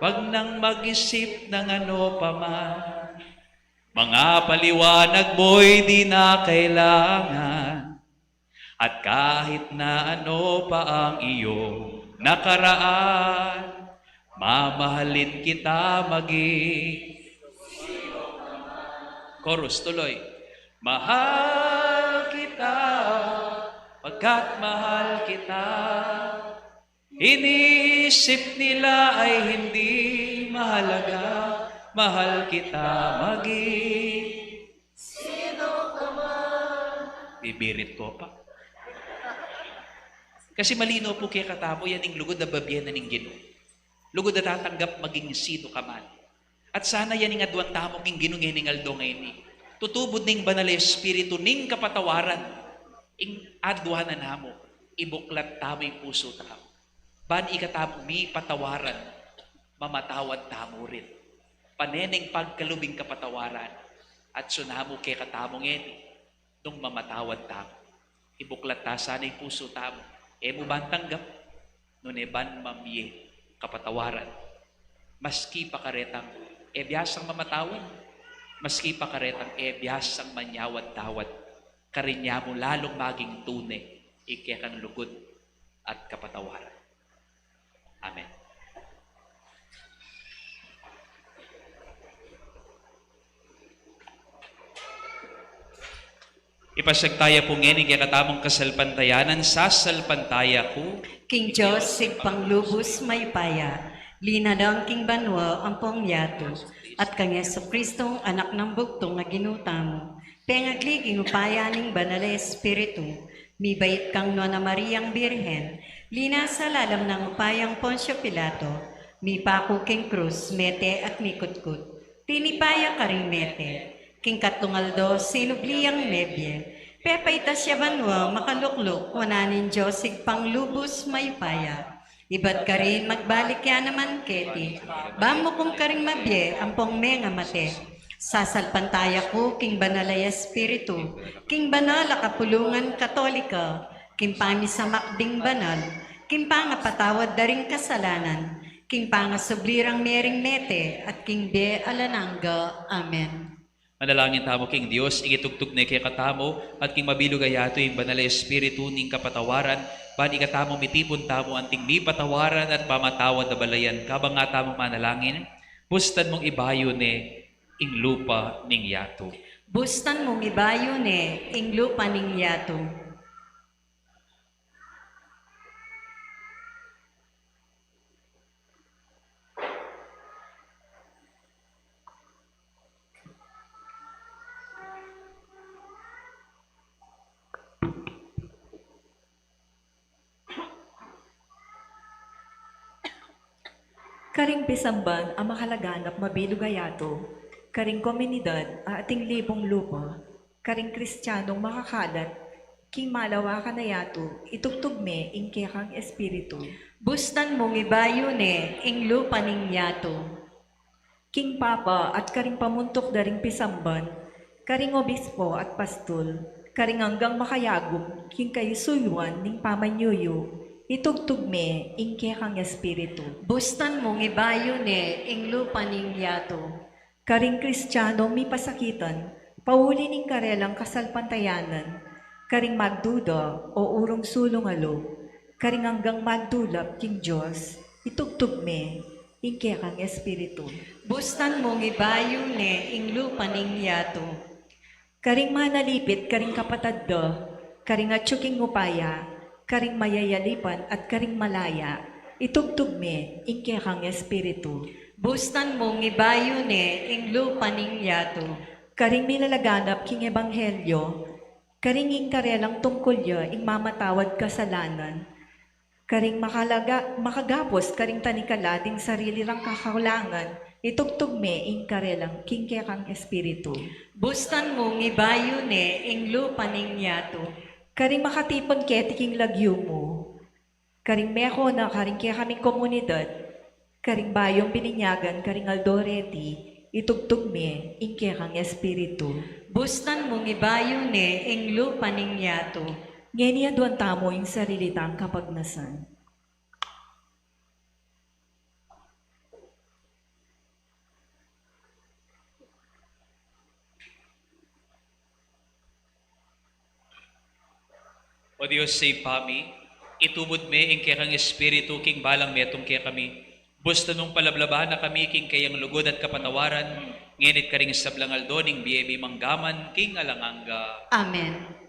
Wag nang mag-isip ng ano pa man, mga paliwanag mo'y di na kailangan. At kahit na ano pa ang iyong nakaraan, mamahalin kita maging. Chorus, tuloy. Mahal kita, pagkat mahal kita. Iniisip nila ay hindi mahalaga, mahal kita maging. Bibirit ko pa. Kasi malino pu kekatamu, yan ing lugud a babie na ning Ginu. Lugud a tatanggap maging sino ka man. At sana yan ing aduan tamu king Ginu ngening aldo ngeni. Tutubud ning Banal a Espiritu ning kapatawaran. Ing aduanan namu, ibuklat tamu ing pusu tamu. Ban ikatamung mipatawaran, mamatawad tamu rin. Pane neng pagkalub ing kapatawaran, atsu namu kekatamu ngeni, nung mamatawad tamu. Ibuklat ta sana ing pusu tamu. E mu ban tanggap, nune ban mamie kapatawaran. Maski pa karetang e biasang mamatawad, maski pa karetang e biasang manyawad-tawad, karin ya mu lalung maging tune ing kekang lugud at kapatawaran. Amen. Ipasiag taya pu ngeni ing kekatamung kasalpantayanan, sasalpantaya ku king Dios Ibpang lubus mayupaya, linalang king banua ampong yatu, at kang Jesucristong Anak nang bugtung a Ginu tamu, pengagli king upaya ning Banal a Espiritu, mibait kang Nuan a Mariang Birhen, linasa lalam nang upayang Poncio Pilato, mipaku king krus, mete at mikutkut. Tinipa ya karing mete, king katlung aldo sinubli yang mebie, pepaitas ya banua, makalukluk wanan ning Dios Ibpang lubus mayupaya. Ibat karin magbalik ya naman keti, ban mukung karing mabie ampong mengamate. Sasalpantaya ku king Banal a Espiritu, king banal a kapulungan Katolika, king pamisamak ding banal, king pangapatawad da ring kasalanan, king pangasubli rang mie ring mete, at king bie alang angga. Amen. Manalangin tamu king Dios, ing itugtug ne kekatamu, at king mabilug a yatu ing Banal a Espiritu ning kapatawaran, ban ikatamu mitipun tamu anting mipatawaran at mamatawad a balayan. Kabang nga tamu manalangin, bustan mung ibayu ne ing lupa ning yatu. Bustan mung ibayu ne ing lupa ning yatu. Karing pisamban a makalaganap mabilug a yatu, karing komunidad a ating libung lupa, karing Kristianong makakalat king malawakan a yatu, itugtug me ing kekang Espiritu. Bustan mung ibayu ne ing lupa ning yatu. King Papa at karing pamuntuk da ring pisamban, karing obispo at pastul, karing anggang makayagum king kayuyuan ning pamanyuyu, itugtug me ing kekang Espiritu. Bustan mung ibayu ne ing lupa ning yatu. Karing Kristianong mipasakitan pauli ning karelang kasalpantayanan, karing magduda o urung sulung a lub, karing anggang magdulap king Dios, itugtug me ing kekang Espiritu. Bustan mung ibayu ne ing lupa ning yatu. Karing manalipit karing kapatad da, karing atyu king upaya, karing mayayalipan at karing malaya, itugtug me ing kekang Espiritu. Bustan mung ibayu ne ing lupa ning yatu. Karing milalaganap king ebanghelyo, karing ing karelang tungkul ya ing mamatawad kasalanan, karing makalaga-, makagapus karing tanikala ding sarili rang kakakulangan, itugtug me ing karelang king kekang Espiritu. Bustan mung ibayu ne ing lupa ning yatu. Karing makatipun keti king lagyu mu, karing meko na karing kekaming komunidad, karing bayung bininyagan karing aldo reti, Itubud me ing kekang Espiritu. Bustan mung ibayu ne ing lupa ning yatu. Ngeni aduan tamu ing sarili tang kapagnasan. O Dios, Ibpa mi, itubud me ing kekang Espiritu king balang metung kekami. Bustan mung palablaban na kami king kayang lugud at kapatawaran, ngeni't karing sablang aldo ning bie mi manggaman king alang angga. Amen.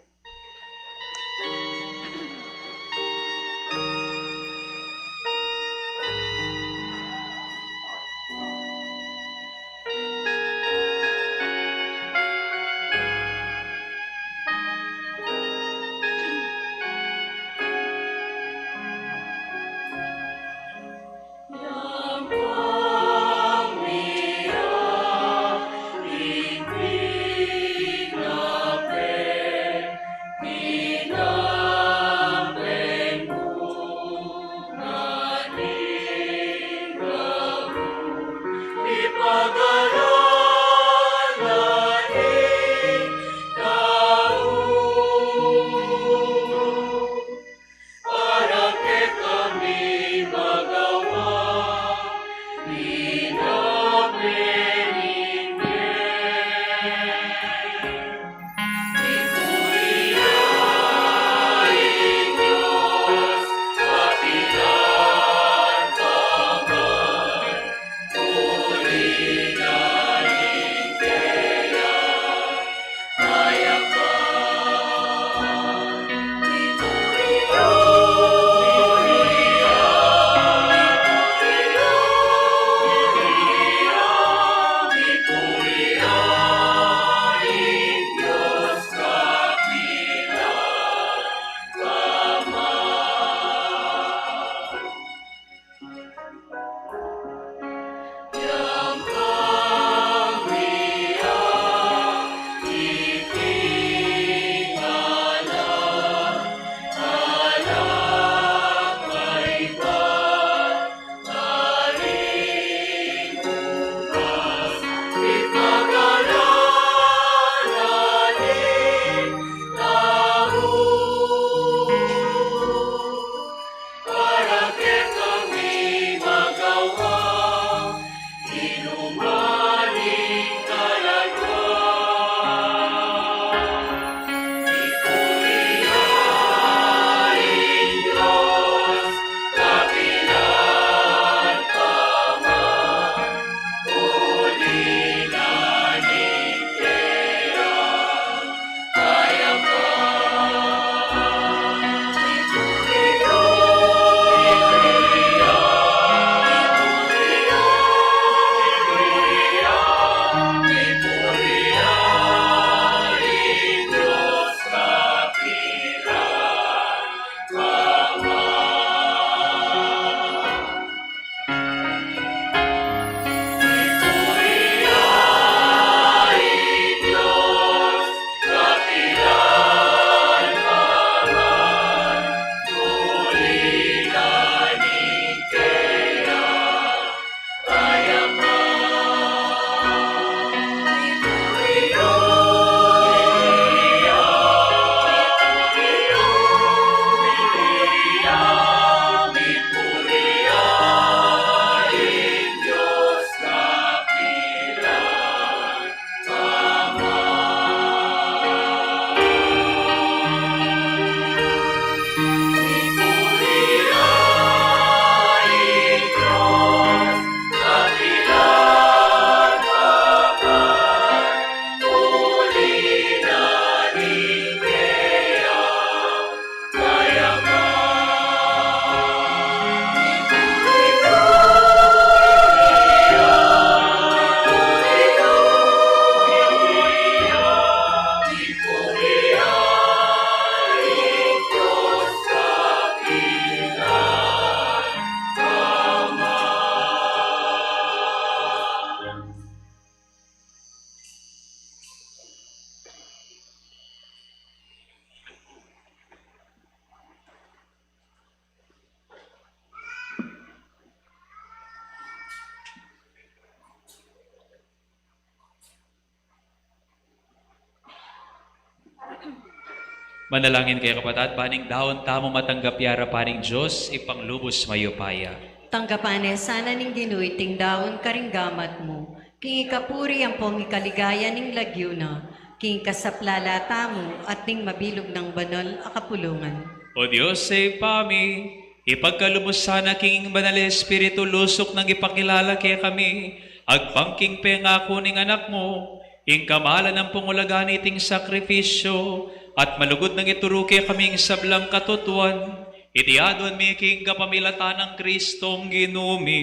Manalangin kayu, kapatad, ban ing daun tamu matanggap ya arapan ning Dios, Ibpang lubus mayupaya. Tanggapan na sana ning Ginu iting daun karing gamat mu, king ikapuri ampong ikaligaya ning lagyu na, king ikasaplala tamu at ning mabilug nang banal a kapulungan. O Dios a Ibpa mi, ipagkalub mu sana king Banal a Espiritu lusuk nang ipakilala kekami, agpang king pengaku ning Anak mu, ing kamalan ampong ulaga niting sakripisyu, at malugud nang ituru kekami ing sablang katutuan, iti aduan mi king kapamilatan nang Kristong Ginu mi.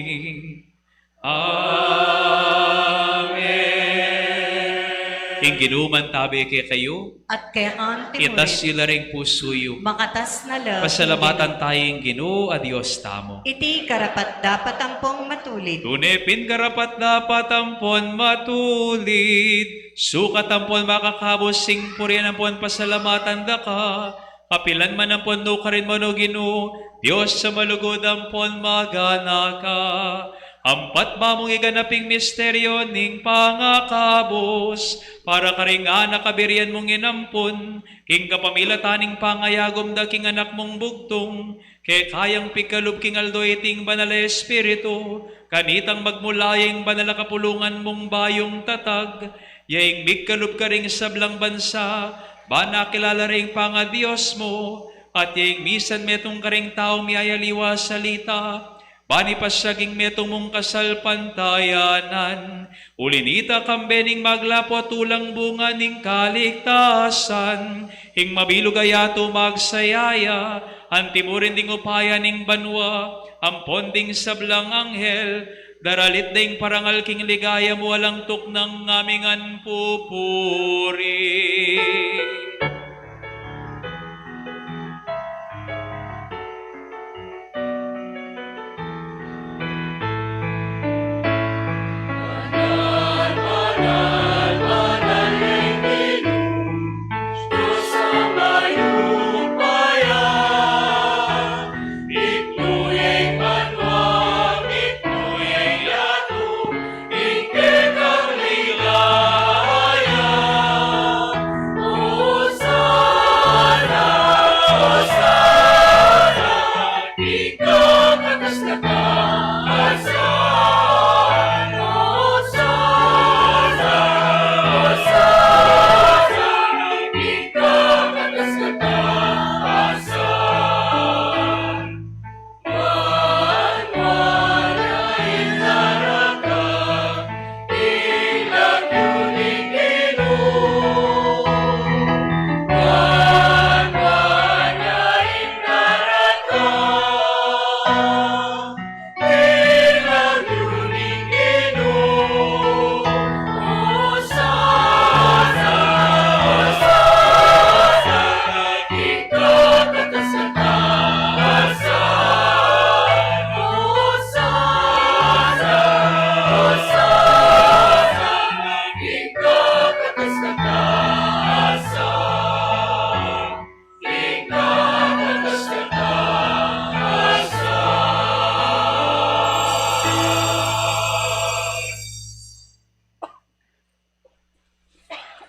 Amen. Ing Ginu mantabi kekayu. At keka mu rin. Itas yu la ring pusu yu. Makatas na la. Pasalamatan tamu ing Ginu a Dios tamu. Iti karapat-dapat ampong matulid. Tune pin karapat-dapat ampon matulid. Sukat ampon makakabus ing purian ampon pasalamatan da ka, kapilan man ampon nukarin man, o Ginu, Dios a malugud ampon maganaka. Ampat bamung iganap ing misteryu ning pangakabus, para karing anak a birian mung inampun, king kapamilatan ning pangayagum da king Anak mung bugtung, keka yang pikalub king aldo iting Banal a Espiritu, kanitang magmula ya ing banal a kapulungan mung bayung tatag, ya ing mikalub karing sablang bansa, ban akilala ra ing pangaDios mu, at ya ing misan metung karing taung miyayaliwa salita, ban ipasyag ing metung mung kasalpantayanan. Uli nita, kambe ning maglapu at ulang bunga ning kaligtasan, ing mabilug a yatu magsaya ya, antimurin ding upaya ning banua, ampon ding sablang anghel, daralit da ing parangal king ligaya mu alang tuknang ngaming pupuri.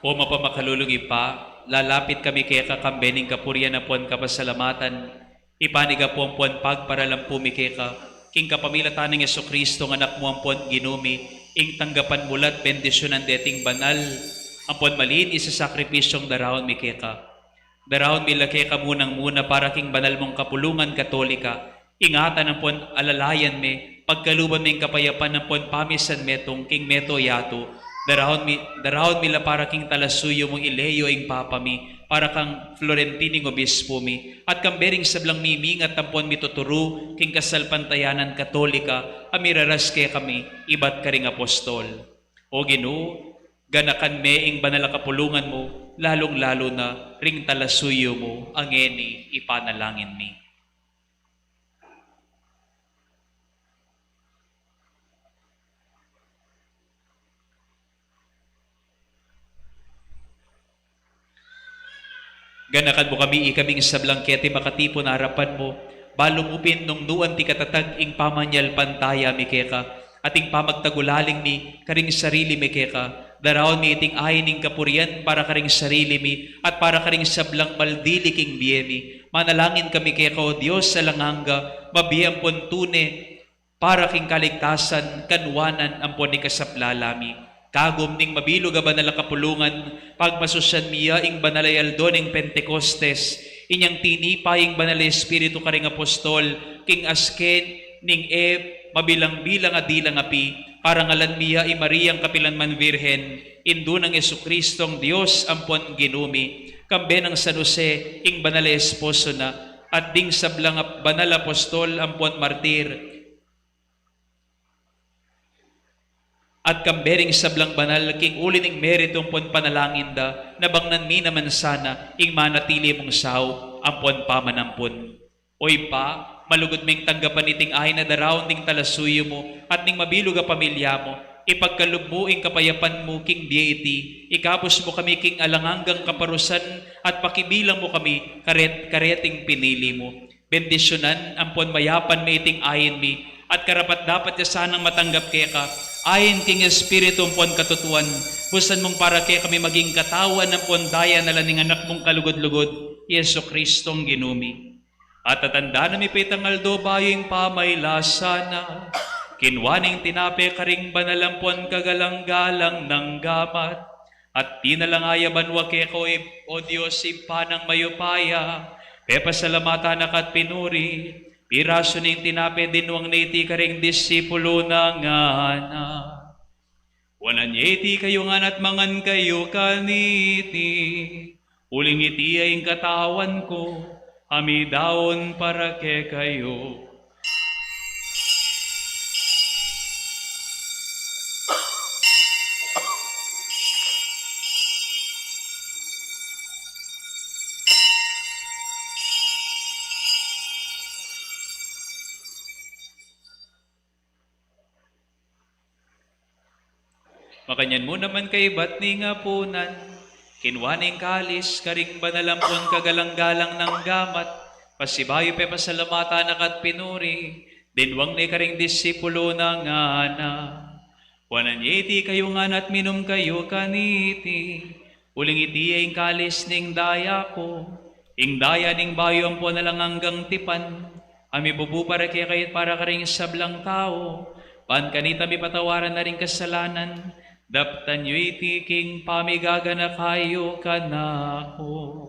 O mapamakalulung Ibpa, lalapit kami keka kambe ning kapurian ampon kapasalamatan, ipanyawad ampon pagparalan pu mi keka, king kapamilatan nang Jesucristo a Anak mu ampon Ginu mi, ing tanggapan mu la at bendisyunan deting banal ampon malinis a sakripisyung daraun mi keka. Daraun mi la keka munang-muna para king banal mung kapulungan Katolika, ingatan ampon alalayan me, pagkaluban me ing kapayapan ampon pamisan metung king meto yatu, daraun mi, daraun mi la para king talasuyu mung i Leo ing Papa mi, para kang Florentin ing Obispo mi, at kambe ring sablang mimingat ampon mituturu king kasalpantayanan Katolika a miraras kekami ibat karing apostol. O Ginu, ganakan me ing banal a kapulungan mu, lalung-lalu na ring talasuyu mu, a ngeni ipanalangin mi. Ganakan mu kami, ikaming sablang keti makatipun arapan mu, balu mu pin nung nuan ti katatag ing pamanyalpantaya mi keka, at ing pamagtagulaling mi karing sarili mi keka, Daraun mi iting ain ning kapurian para karing sarili mi at para karing sablang maldili king bie mi. Manalangin kami keka, O Dios alang angga, mabie ampon tune, para king kaligtasan, kanuanan ampon ikasaplala mi. Kagum ning mabilug a banal a kapulungan, pagmasusyan mi ya ing banal a aldo ning Pentecostes, inyang tinipa ing Banal a Espiritu karing apostol, king aske ning e mabilang-bilang a dilang api, parangalan mi ya i Mariang kapilan man Virgen, indu nang Jesucristong Dios ampon Ginu mi, kambe nang San Jose, ing banal a esposo na, at ding sablang ap-, banal a apostol ampon martir, at kambe ring sablang banal king uli ning meritu ampon panalangin da, nabangnan mi naman sana ing manatili mung saup ampon pamanampun. O Ibpa, malugud ming tanggapan iting ain a daraun ding talasuyu mu at ning mabilug a pamilya mu, ipagkalub mu ing kapayapan mu king bie iti, ikabus mu kami king alang anggang kaparusan at pakibilang mu kami karet-, kareting pinili mu. Bendisyunan ampon mayapan mi iting ain mi, at karapat-dapat ya sanang matanggap keka, ain king Espiritu ampon katutuan, busan mung para kekami maging katawan ampon daya na la ning Anak mung kalugud-lugud, Jesucristong Ginu mi. At tatandanan mi pa itang aldo bayu ing pamailasan na, kinua ne ing tinape karing banal ampon kagalang-galang nang gamat, at dinalan ya banua keka, O Ib-, O Dios, Ibpa nang mayupaya, pepasalamatan na ka at pinuri, pirasu ne ing tinape, dinwang ne iti karing disipulu na, ngana: Wanan ye iti kayu ngan at mangan kayu kaniti, uling iti ya ing katawan ku, a midaun para kekayu. Makanyan mu naman kaibat ning apunan, kinua ne ing kalis karing banal ampon kagalang-galang nang gamat, pasibayu pepasalamatan na ka at pinuri, dinwang ne karing disipulu na, ngana: Wanan ye iti kayu ngan at minum kayu kaniti, uling iti ya ing kalis ning daya ku, ing daya ning bayu ampon alang anggang tipan, a mibubu para kekayu at para karing sablang tau, ban kanita mipatawaran na ring kasalanan. Daptan yu iti king pamigaganaka yu kanaku.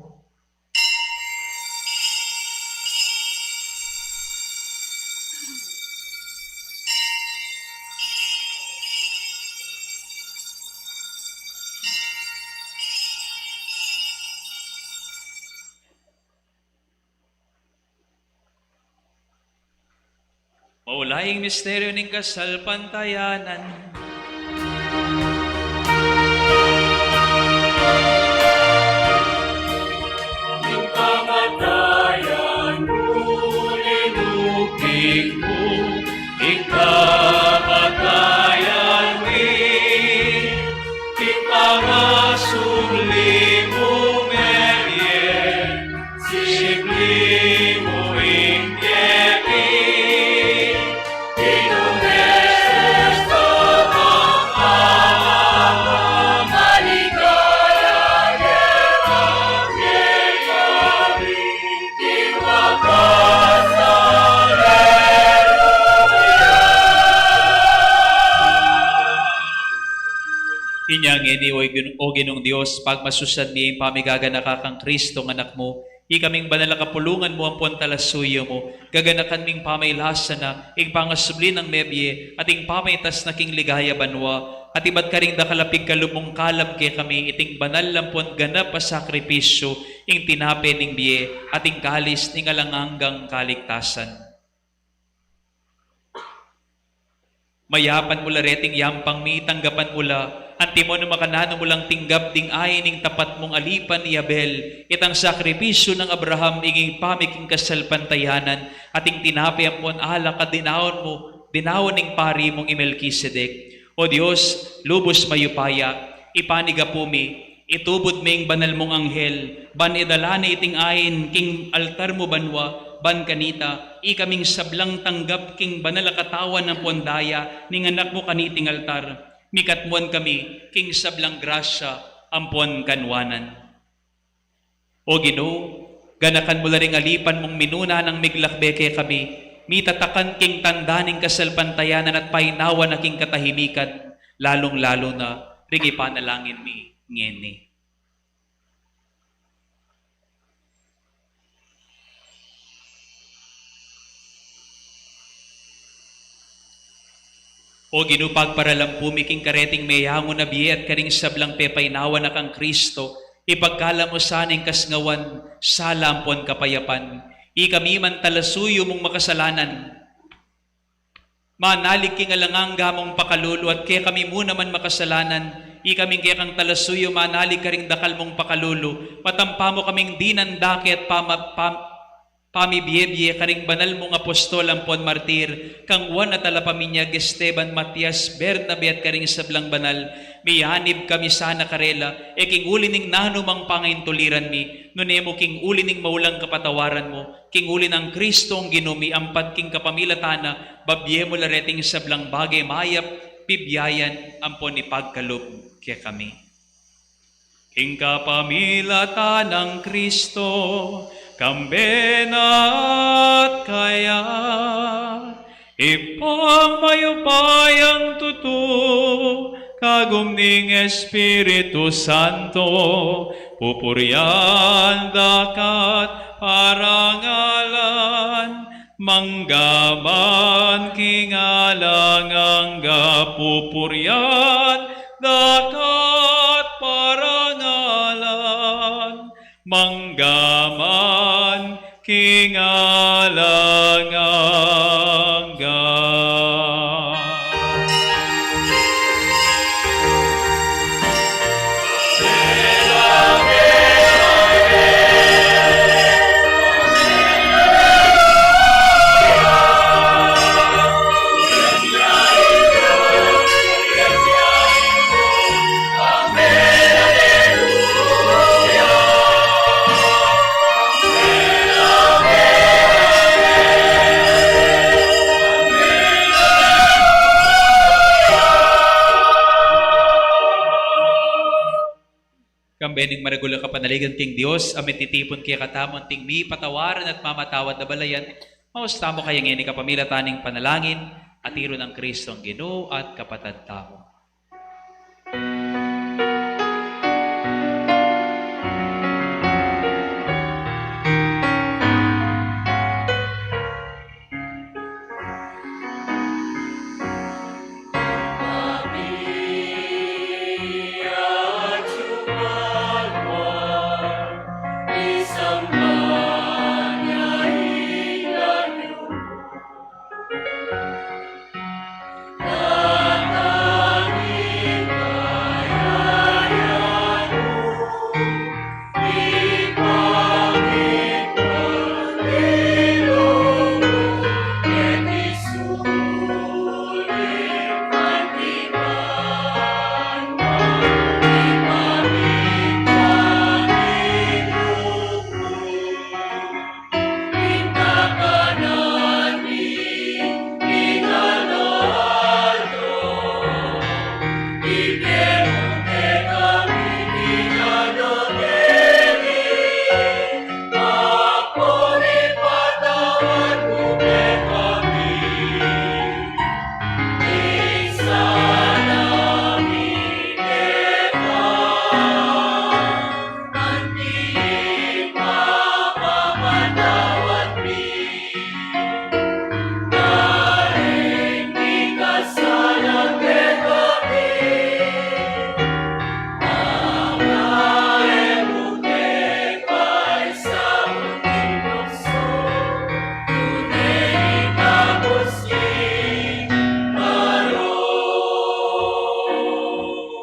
Maula ing misteryu ning kasalpantayanan. Ing kamatayan mu linuping mu, ing kamatayan mi, ing pangasubli mu mebie, sibli mu ing keti, ing Jesus na mamaligaya, ing wakas, aleluya. Inya ngeni, O Gin-, O Ginung Dios, pagmasusian mi ing pamigaganaka kang Kristong Anak mu, ikaming banal a kapulungan mu ampon talasuyu mu, gaganakan ming pamailasan na ing pangasubli nang mebie at ing pamaitas na king ligaya banua, at ibat karing dakal a pigkalub mung kalab kekami iting banal ampon ganap a sakripisyu, ing tinape ning bie at ing kalis ning alang anggang kaligtasan. Mayapan mu la reting yampang mi, tanggapan mu la, antimo nung makananu mu lang tinggap ding ain ning tapat mung alipan i Abel, itang sakripisyu nang Abraham, ing pamiking kasalpantayanan, at ing tinape ampon alak a dinaun mu, dinaun ning pari mung i Melkisedek. O Dios, lubus mayupaya, ipanigapu mi, itubud me ing banal mung anghel, ban idala ne iting ain king altar mu banua, ban kanita, ikaming sablang tanggap king banal a katawan ampon daya ning Anak mu kaniting altar. Mikatmuan kami king sablang grasya ampon kanwanan. O Ginu, ganakan mu la ring alipan mung minuna nang miglakbe kekami, mitatakan king tanda ning kasalpantayanan at painawa na king katahimikan, lalung-lalu na ring ipanalangin mi ngeni. O Ginu, pagparalan pu mi king kareting meyangu na bie at karing sablang pepainawa na kang Kristo, ipagkalub mu sana ing kasngawan, sala ampon kapayapan. Ikami man talasuyu mung makasalanan, manalig king alang angga mung pakalulu, at kekami mu naman makasalanan, ikaming kekang talasuyu manalig karing dakal mung pakalulu, patampa mu kaming dinan dake at pama-, pam-, pamibiebie karing banal mung apostol ampon martir, kang Juan a talapaminyag, Esteban, Matias, Bernabe, at karing sablang banal. Miyanib kami sana karela, e king uli ning nanu mang pangaintuliran mi, nune mu king uli ning maulang kapatawaran mu, king uli nang Kristong Ginu mi, ampat king kapamilatan na, babie mu la reting sablang bage mayap, bibiayan, ampon ipagkalub kekami. King kapamilatan nang Kristo, kambe na at kaya, Ibpang mayupayang tutu, kagum ning Espiritu Santo, pupurian da ka at parangalan, mangga man king alang angga, pupurian da ka at parangalan, mangga man king alang angga. Kambe ning maragul a kapanaligan king Dios, a mititipun kekatamu anting mipatawad at mamatawad a balayan, maus tamu kaya ngeni kapamilatan ning panalangin a tiru nang Kristong Ginu at kapatad tamu.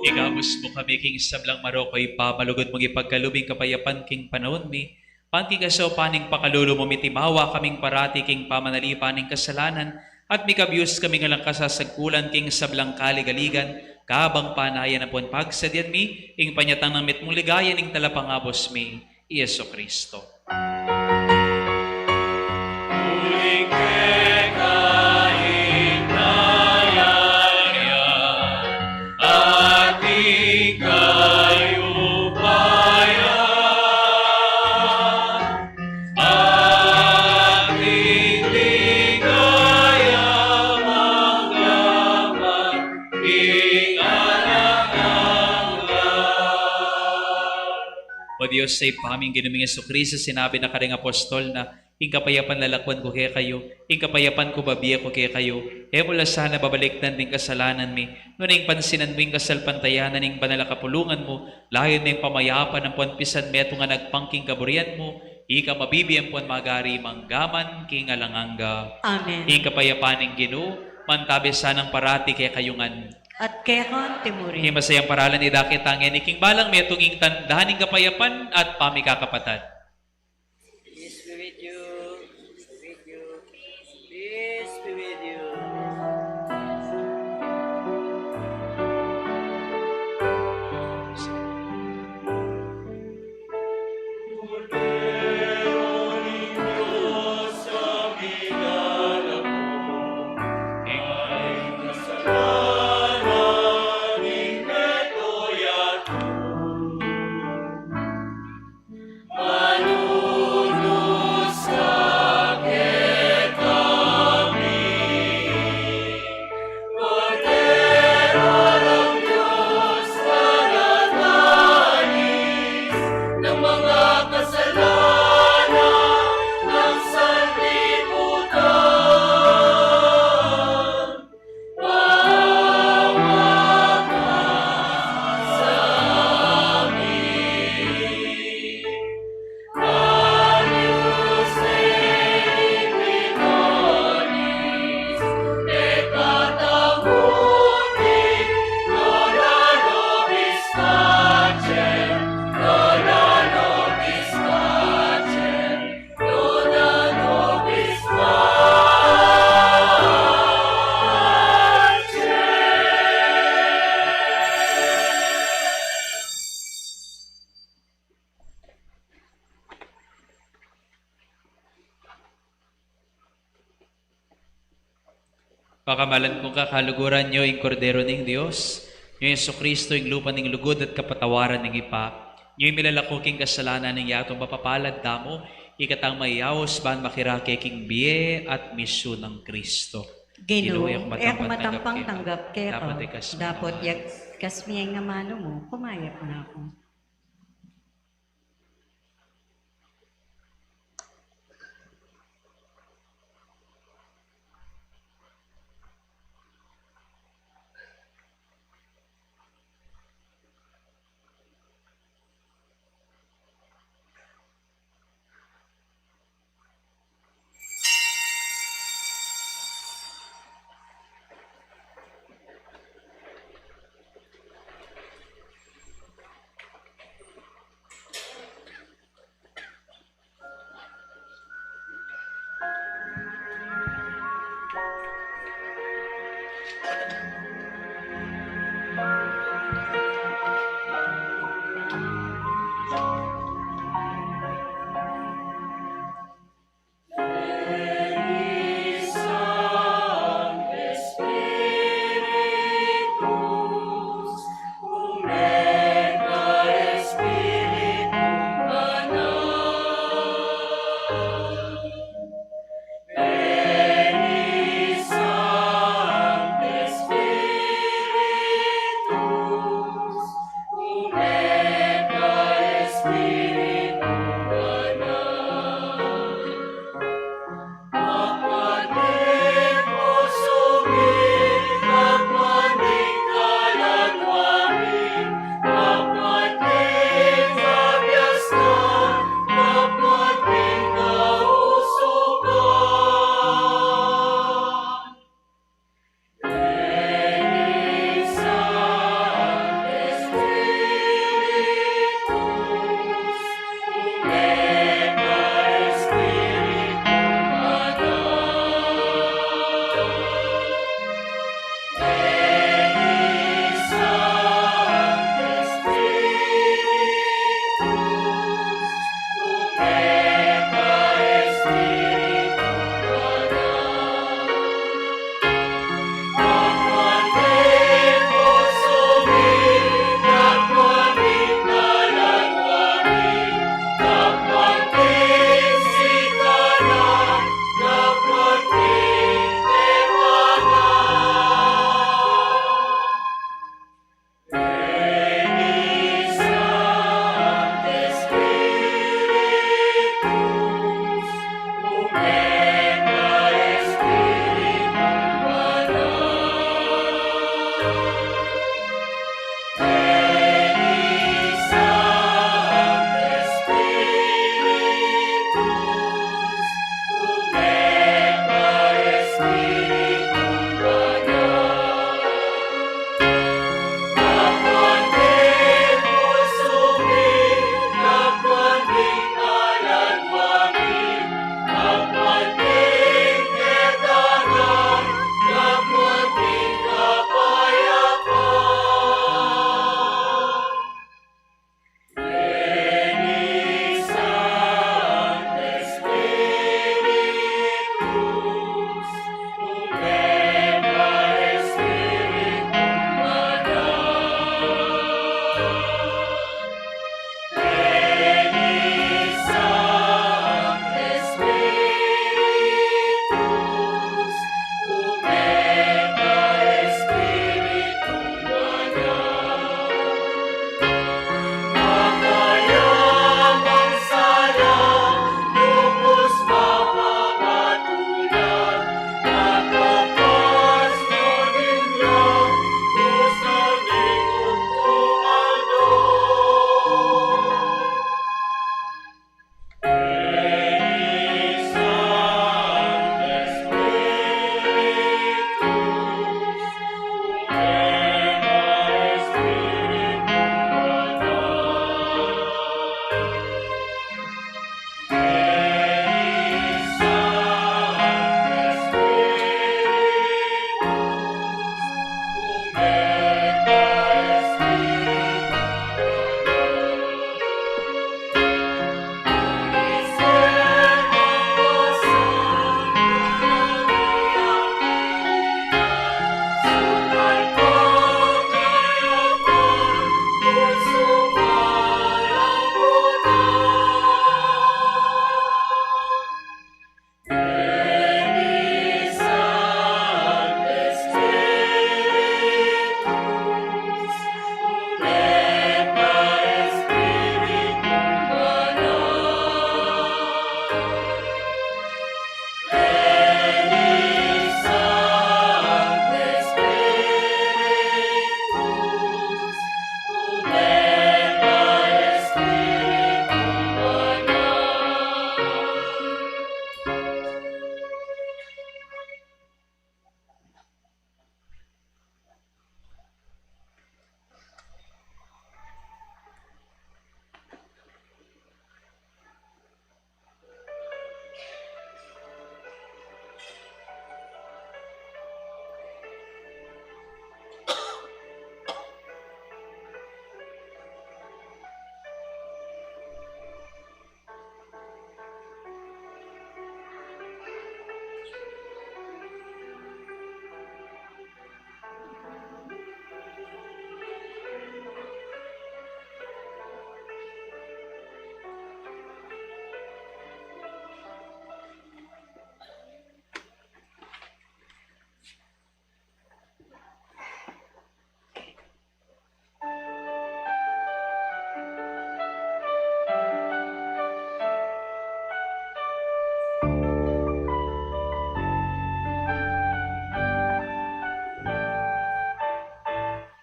Ikabus mu kami king sablang marok, o Ibpa, malugud mung ipagkalub ing kapayapan king panaun mi, ban king kasaupan ning pakalulu mu, mitimawa kaming parati king pamanalipan ning kasalanan, at mikabus kaming alang kasasagkulan king sablang kaligaligan, kabang panayan ampon pagsadyan mi ing panyatang nang mitmung ligaya ning Talapangabus mi, i Jesucristo. Uling keka ing kayarian, O Dios, Ibpa mi, ing Ginu ming Jesucristo, sinabi na karing apostol na, "Ing kapayapan lalakwan ku kekayu, ing kapayapan ku babie ku kekayu, e mu la sana babalikdan ding kasalanan mi, nune ing pansinan mu ing kasalpantayanan ning banal a kapulungan mu, layun me ing pamayapan ampon pisan metung a agpang king kaburian mu, ika mabibie ampon magari mangga man king alang angga." Amen. Ing kapayapan ning Ginu, mantabe sanang parati kekayu ngan. At keka mu rin. Ing masayang paralan idake ta ngeni king balang metung, ing tanda ning kapayapan at pamikakapatad. Peace be with you. With you. Peace be with you. Pakamalan kung kakaluguran nyo ing Kordero ning Dios, nyo Jesucristo, ing lupa ning lugud at kapatawaran ning Ibpa, nyo ing milalako king kasalanan ning yatung mapapalad damu, ikatang mayaus ban makirake king bie at misyu nang Cristo. Ginu, Ginu, e ku matampang tanggap keka, dapot ikasmu ing amanu mu, kumayap na ku.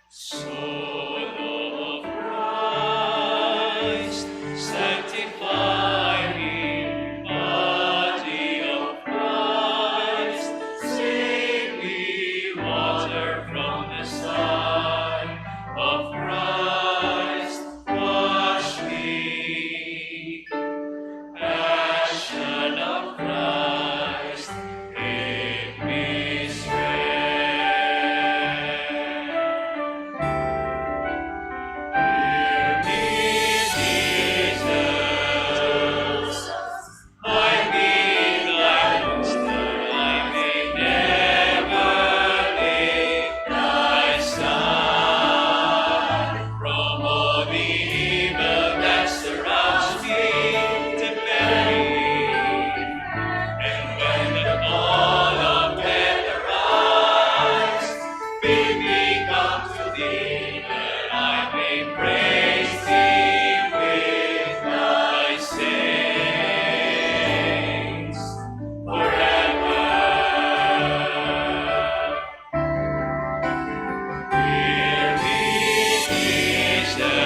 Soul of Christ, sanctify me. Body of Christ, save me. Water from the side of Christ, wash me. Passion of Christ, give me strength. Give me, Jesus, hide me in thy bosom, that I may never leave thy side. From all the evil that surrounds me, defend me. And when the call of death arrives, bid me come to thee, that I may praise thee with thy saints forever. Hear me, Jesus.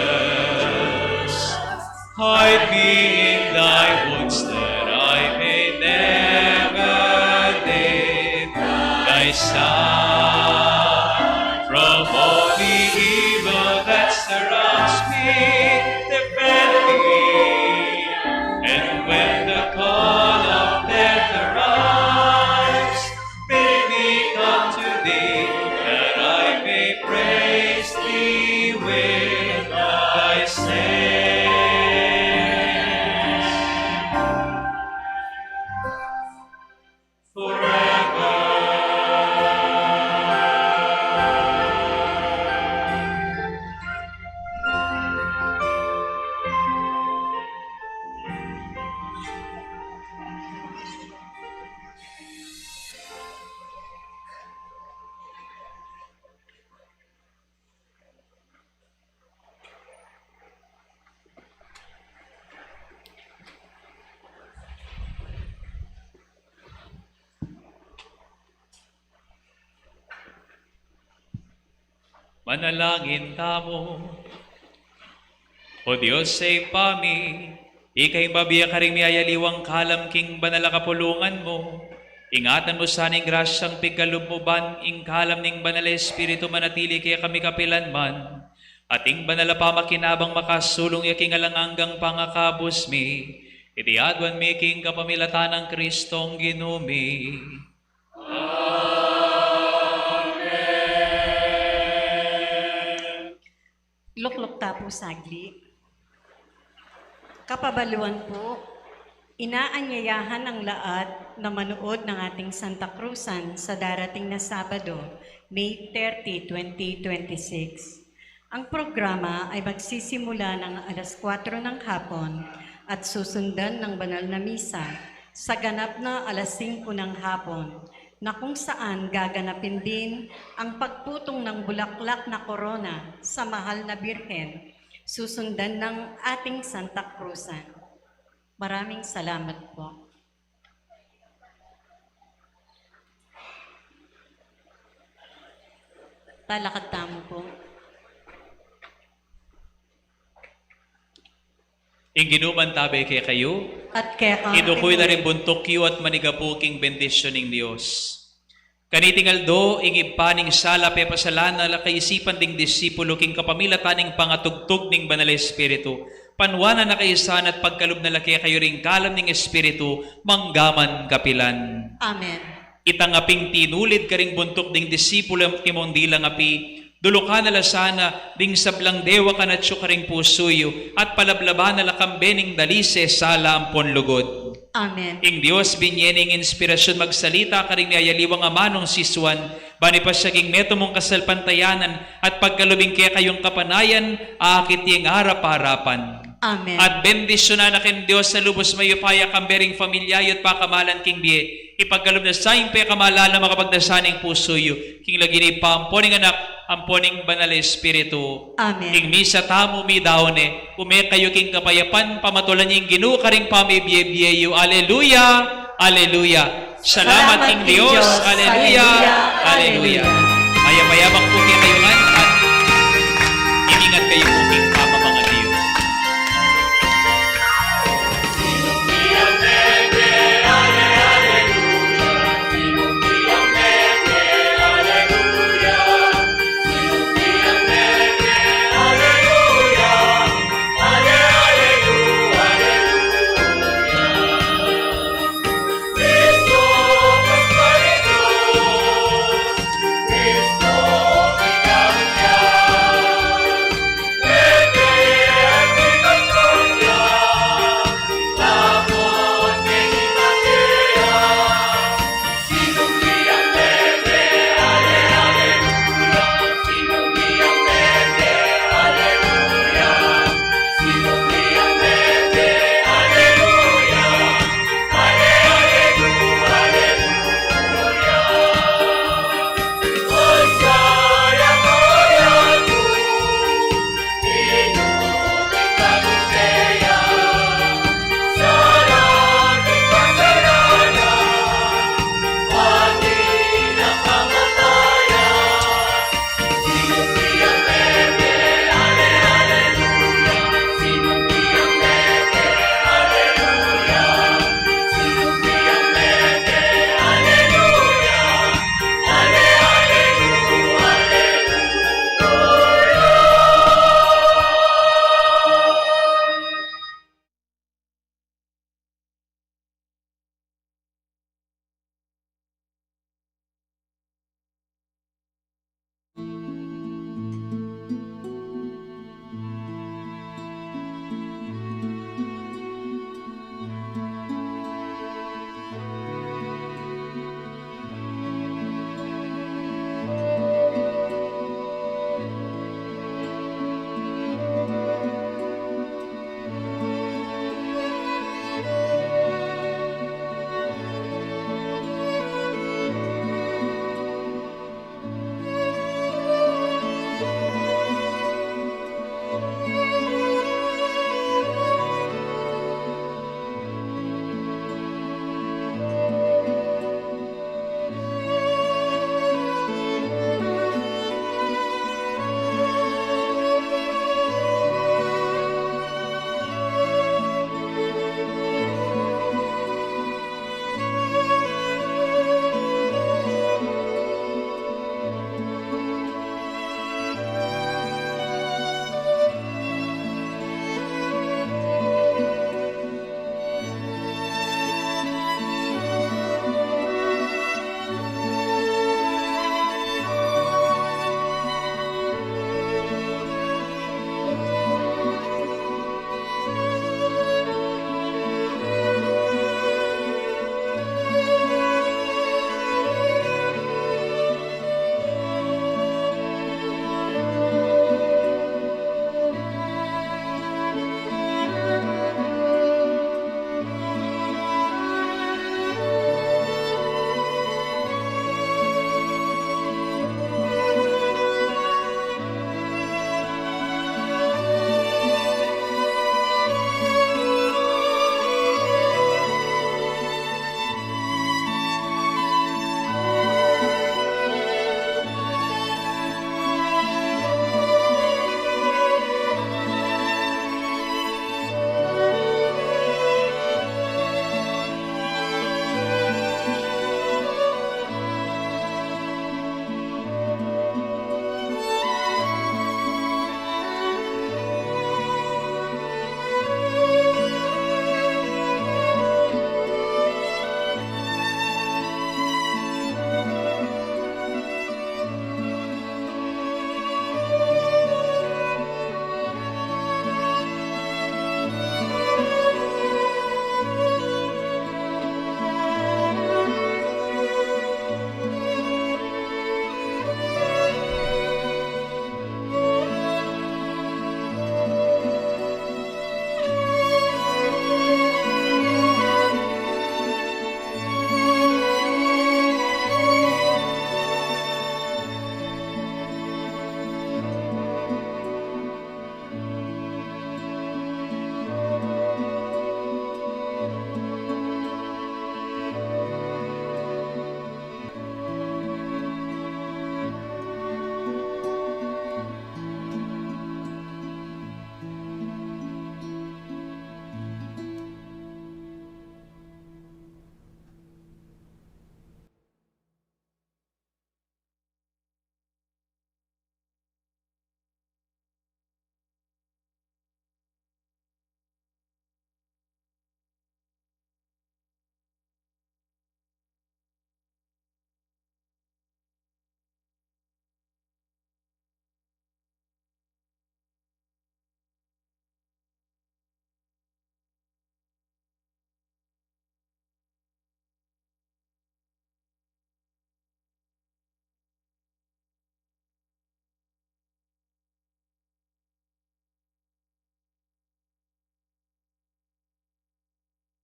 Hide me in thy wounds, that I may never leave thy side. From all the evil that surrounds me, defend me. And when the call of death arrives, bid me come to thee, that I may praise thee with thy saints forever. Manalangin tamu. O Dios a Ibpa mi, ika ing babie karing miyayaliwang kalam king banal a kapulungan mu, ingatan mu sana ing grasyang pigkalub mu ban ing kalam ning Banal a Espiritu manatili kekami kapilan man, at ing banal a pamakinabang makasulung ya king alang anggang pangakabus mi. Iti aduan mi king kapamilatan nang Kristong Ginu mi. Amen. Lukluk ta pu saglit. Kapabaluan pu, inaanyayahan ang lahat na manood ng ating Santa Cruzan sa darating na Sabado, May thirty, twenty twenty-six. Ang programa ay magsisimula ng alas kuwatro ng hapon at susundan ng banal na misa sa ganap na alas singko ng hapon, na kung saan gaganapin din ang pagputong ng bulaklak na korona sa mahal na Birhen, susundan ng ating Santa Cruzan. Maraming salamat po. Talakad tamu po. Ing Ginu mantabe kekayu. At keka. Idukuy na ring buntuk yu at manigapu king bendisyun ning Dios. Kaniting aldo, ing Ibpa ning sala pepasalan na la kaisipan ding disipulu king kapamilatan ning pangatugtug ning Banal a Espiritu. Panuanan na kayu sana at pagkalub na la kekayu ring kalam ning Espiritu, manggaman kapilan. Amen. Itang aping tinulid karing buntuk ding disipulu, kimong dilang api, dulukan na la sana ding sablang dewakan atyu karing pusu yu, at palablaban na la kambe ning dalise, sala ampon lugud. Amen. Ing Dios binye ne ing inspirasyun magsalita karing miyayaliwang amanung si Juan, ban ipasiag ing metung mung kasalpantayanan at pagkalub ing kekayung kapanayan, akit ing arap-arapan. Amen. At bendisyunan na kang Dios a lubus mayupaya, kambe ring pamilya yu at pakamalan king bie. Ipagkalub na sa ing pekamalan a makapagdasa ning pusu yu, king lagyu ning Ibpa, ampo ning Anak, ampo ning Banal a Espiritu. Amen. Ing misa tamu midaun ne, ume kayu king kapayapan, pamatulan ing Ginu karing pamibie-bie yu. Aleluya, aleluya. Salamat king Dios. Aleluya, aleluya. Mayap a yabak pu kekayu ngan.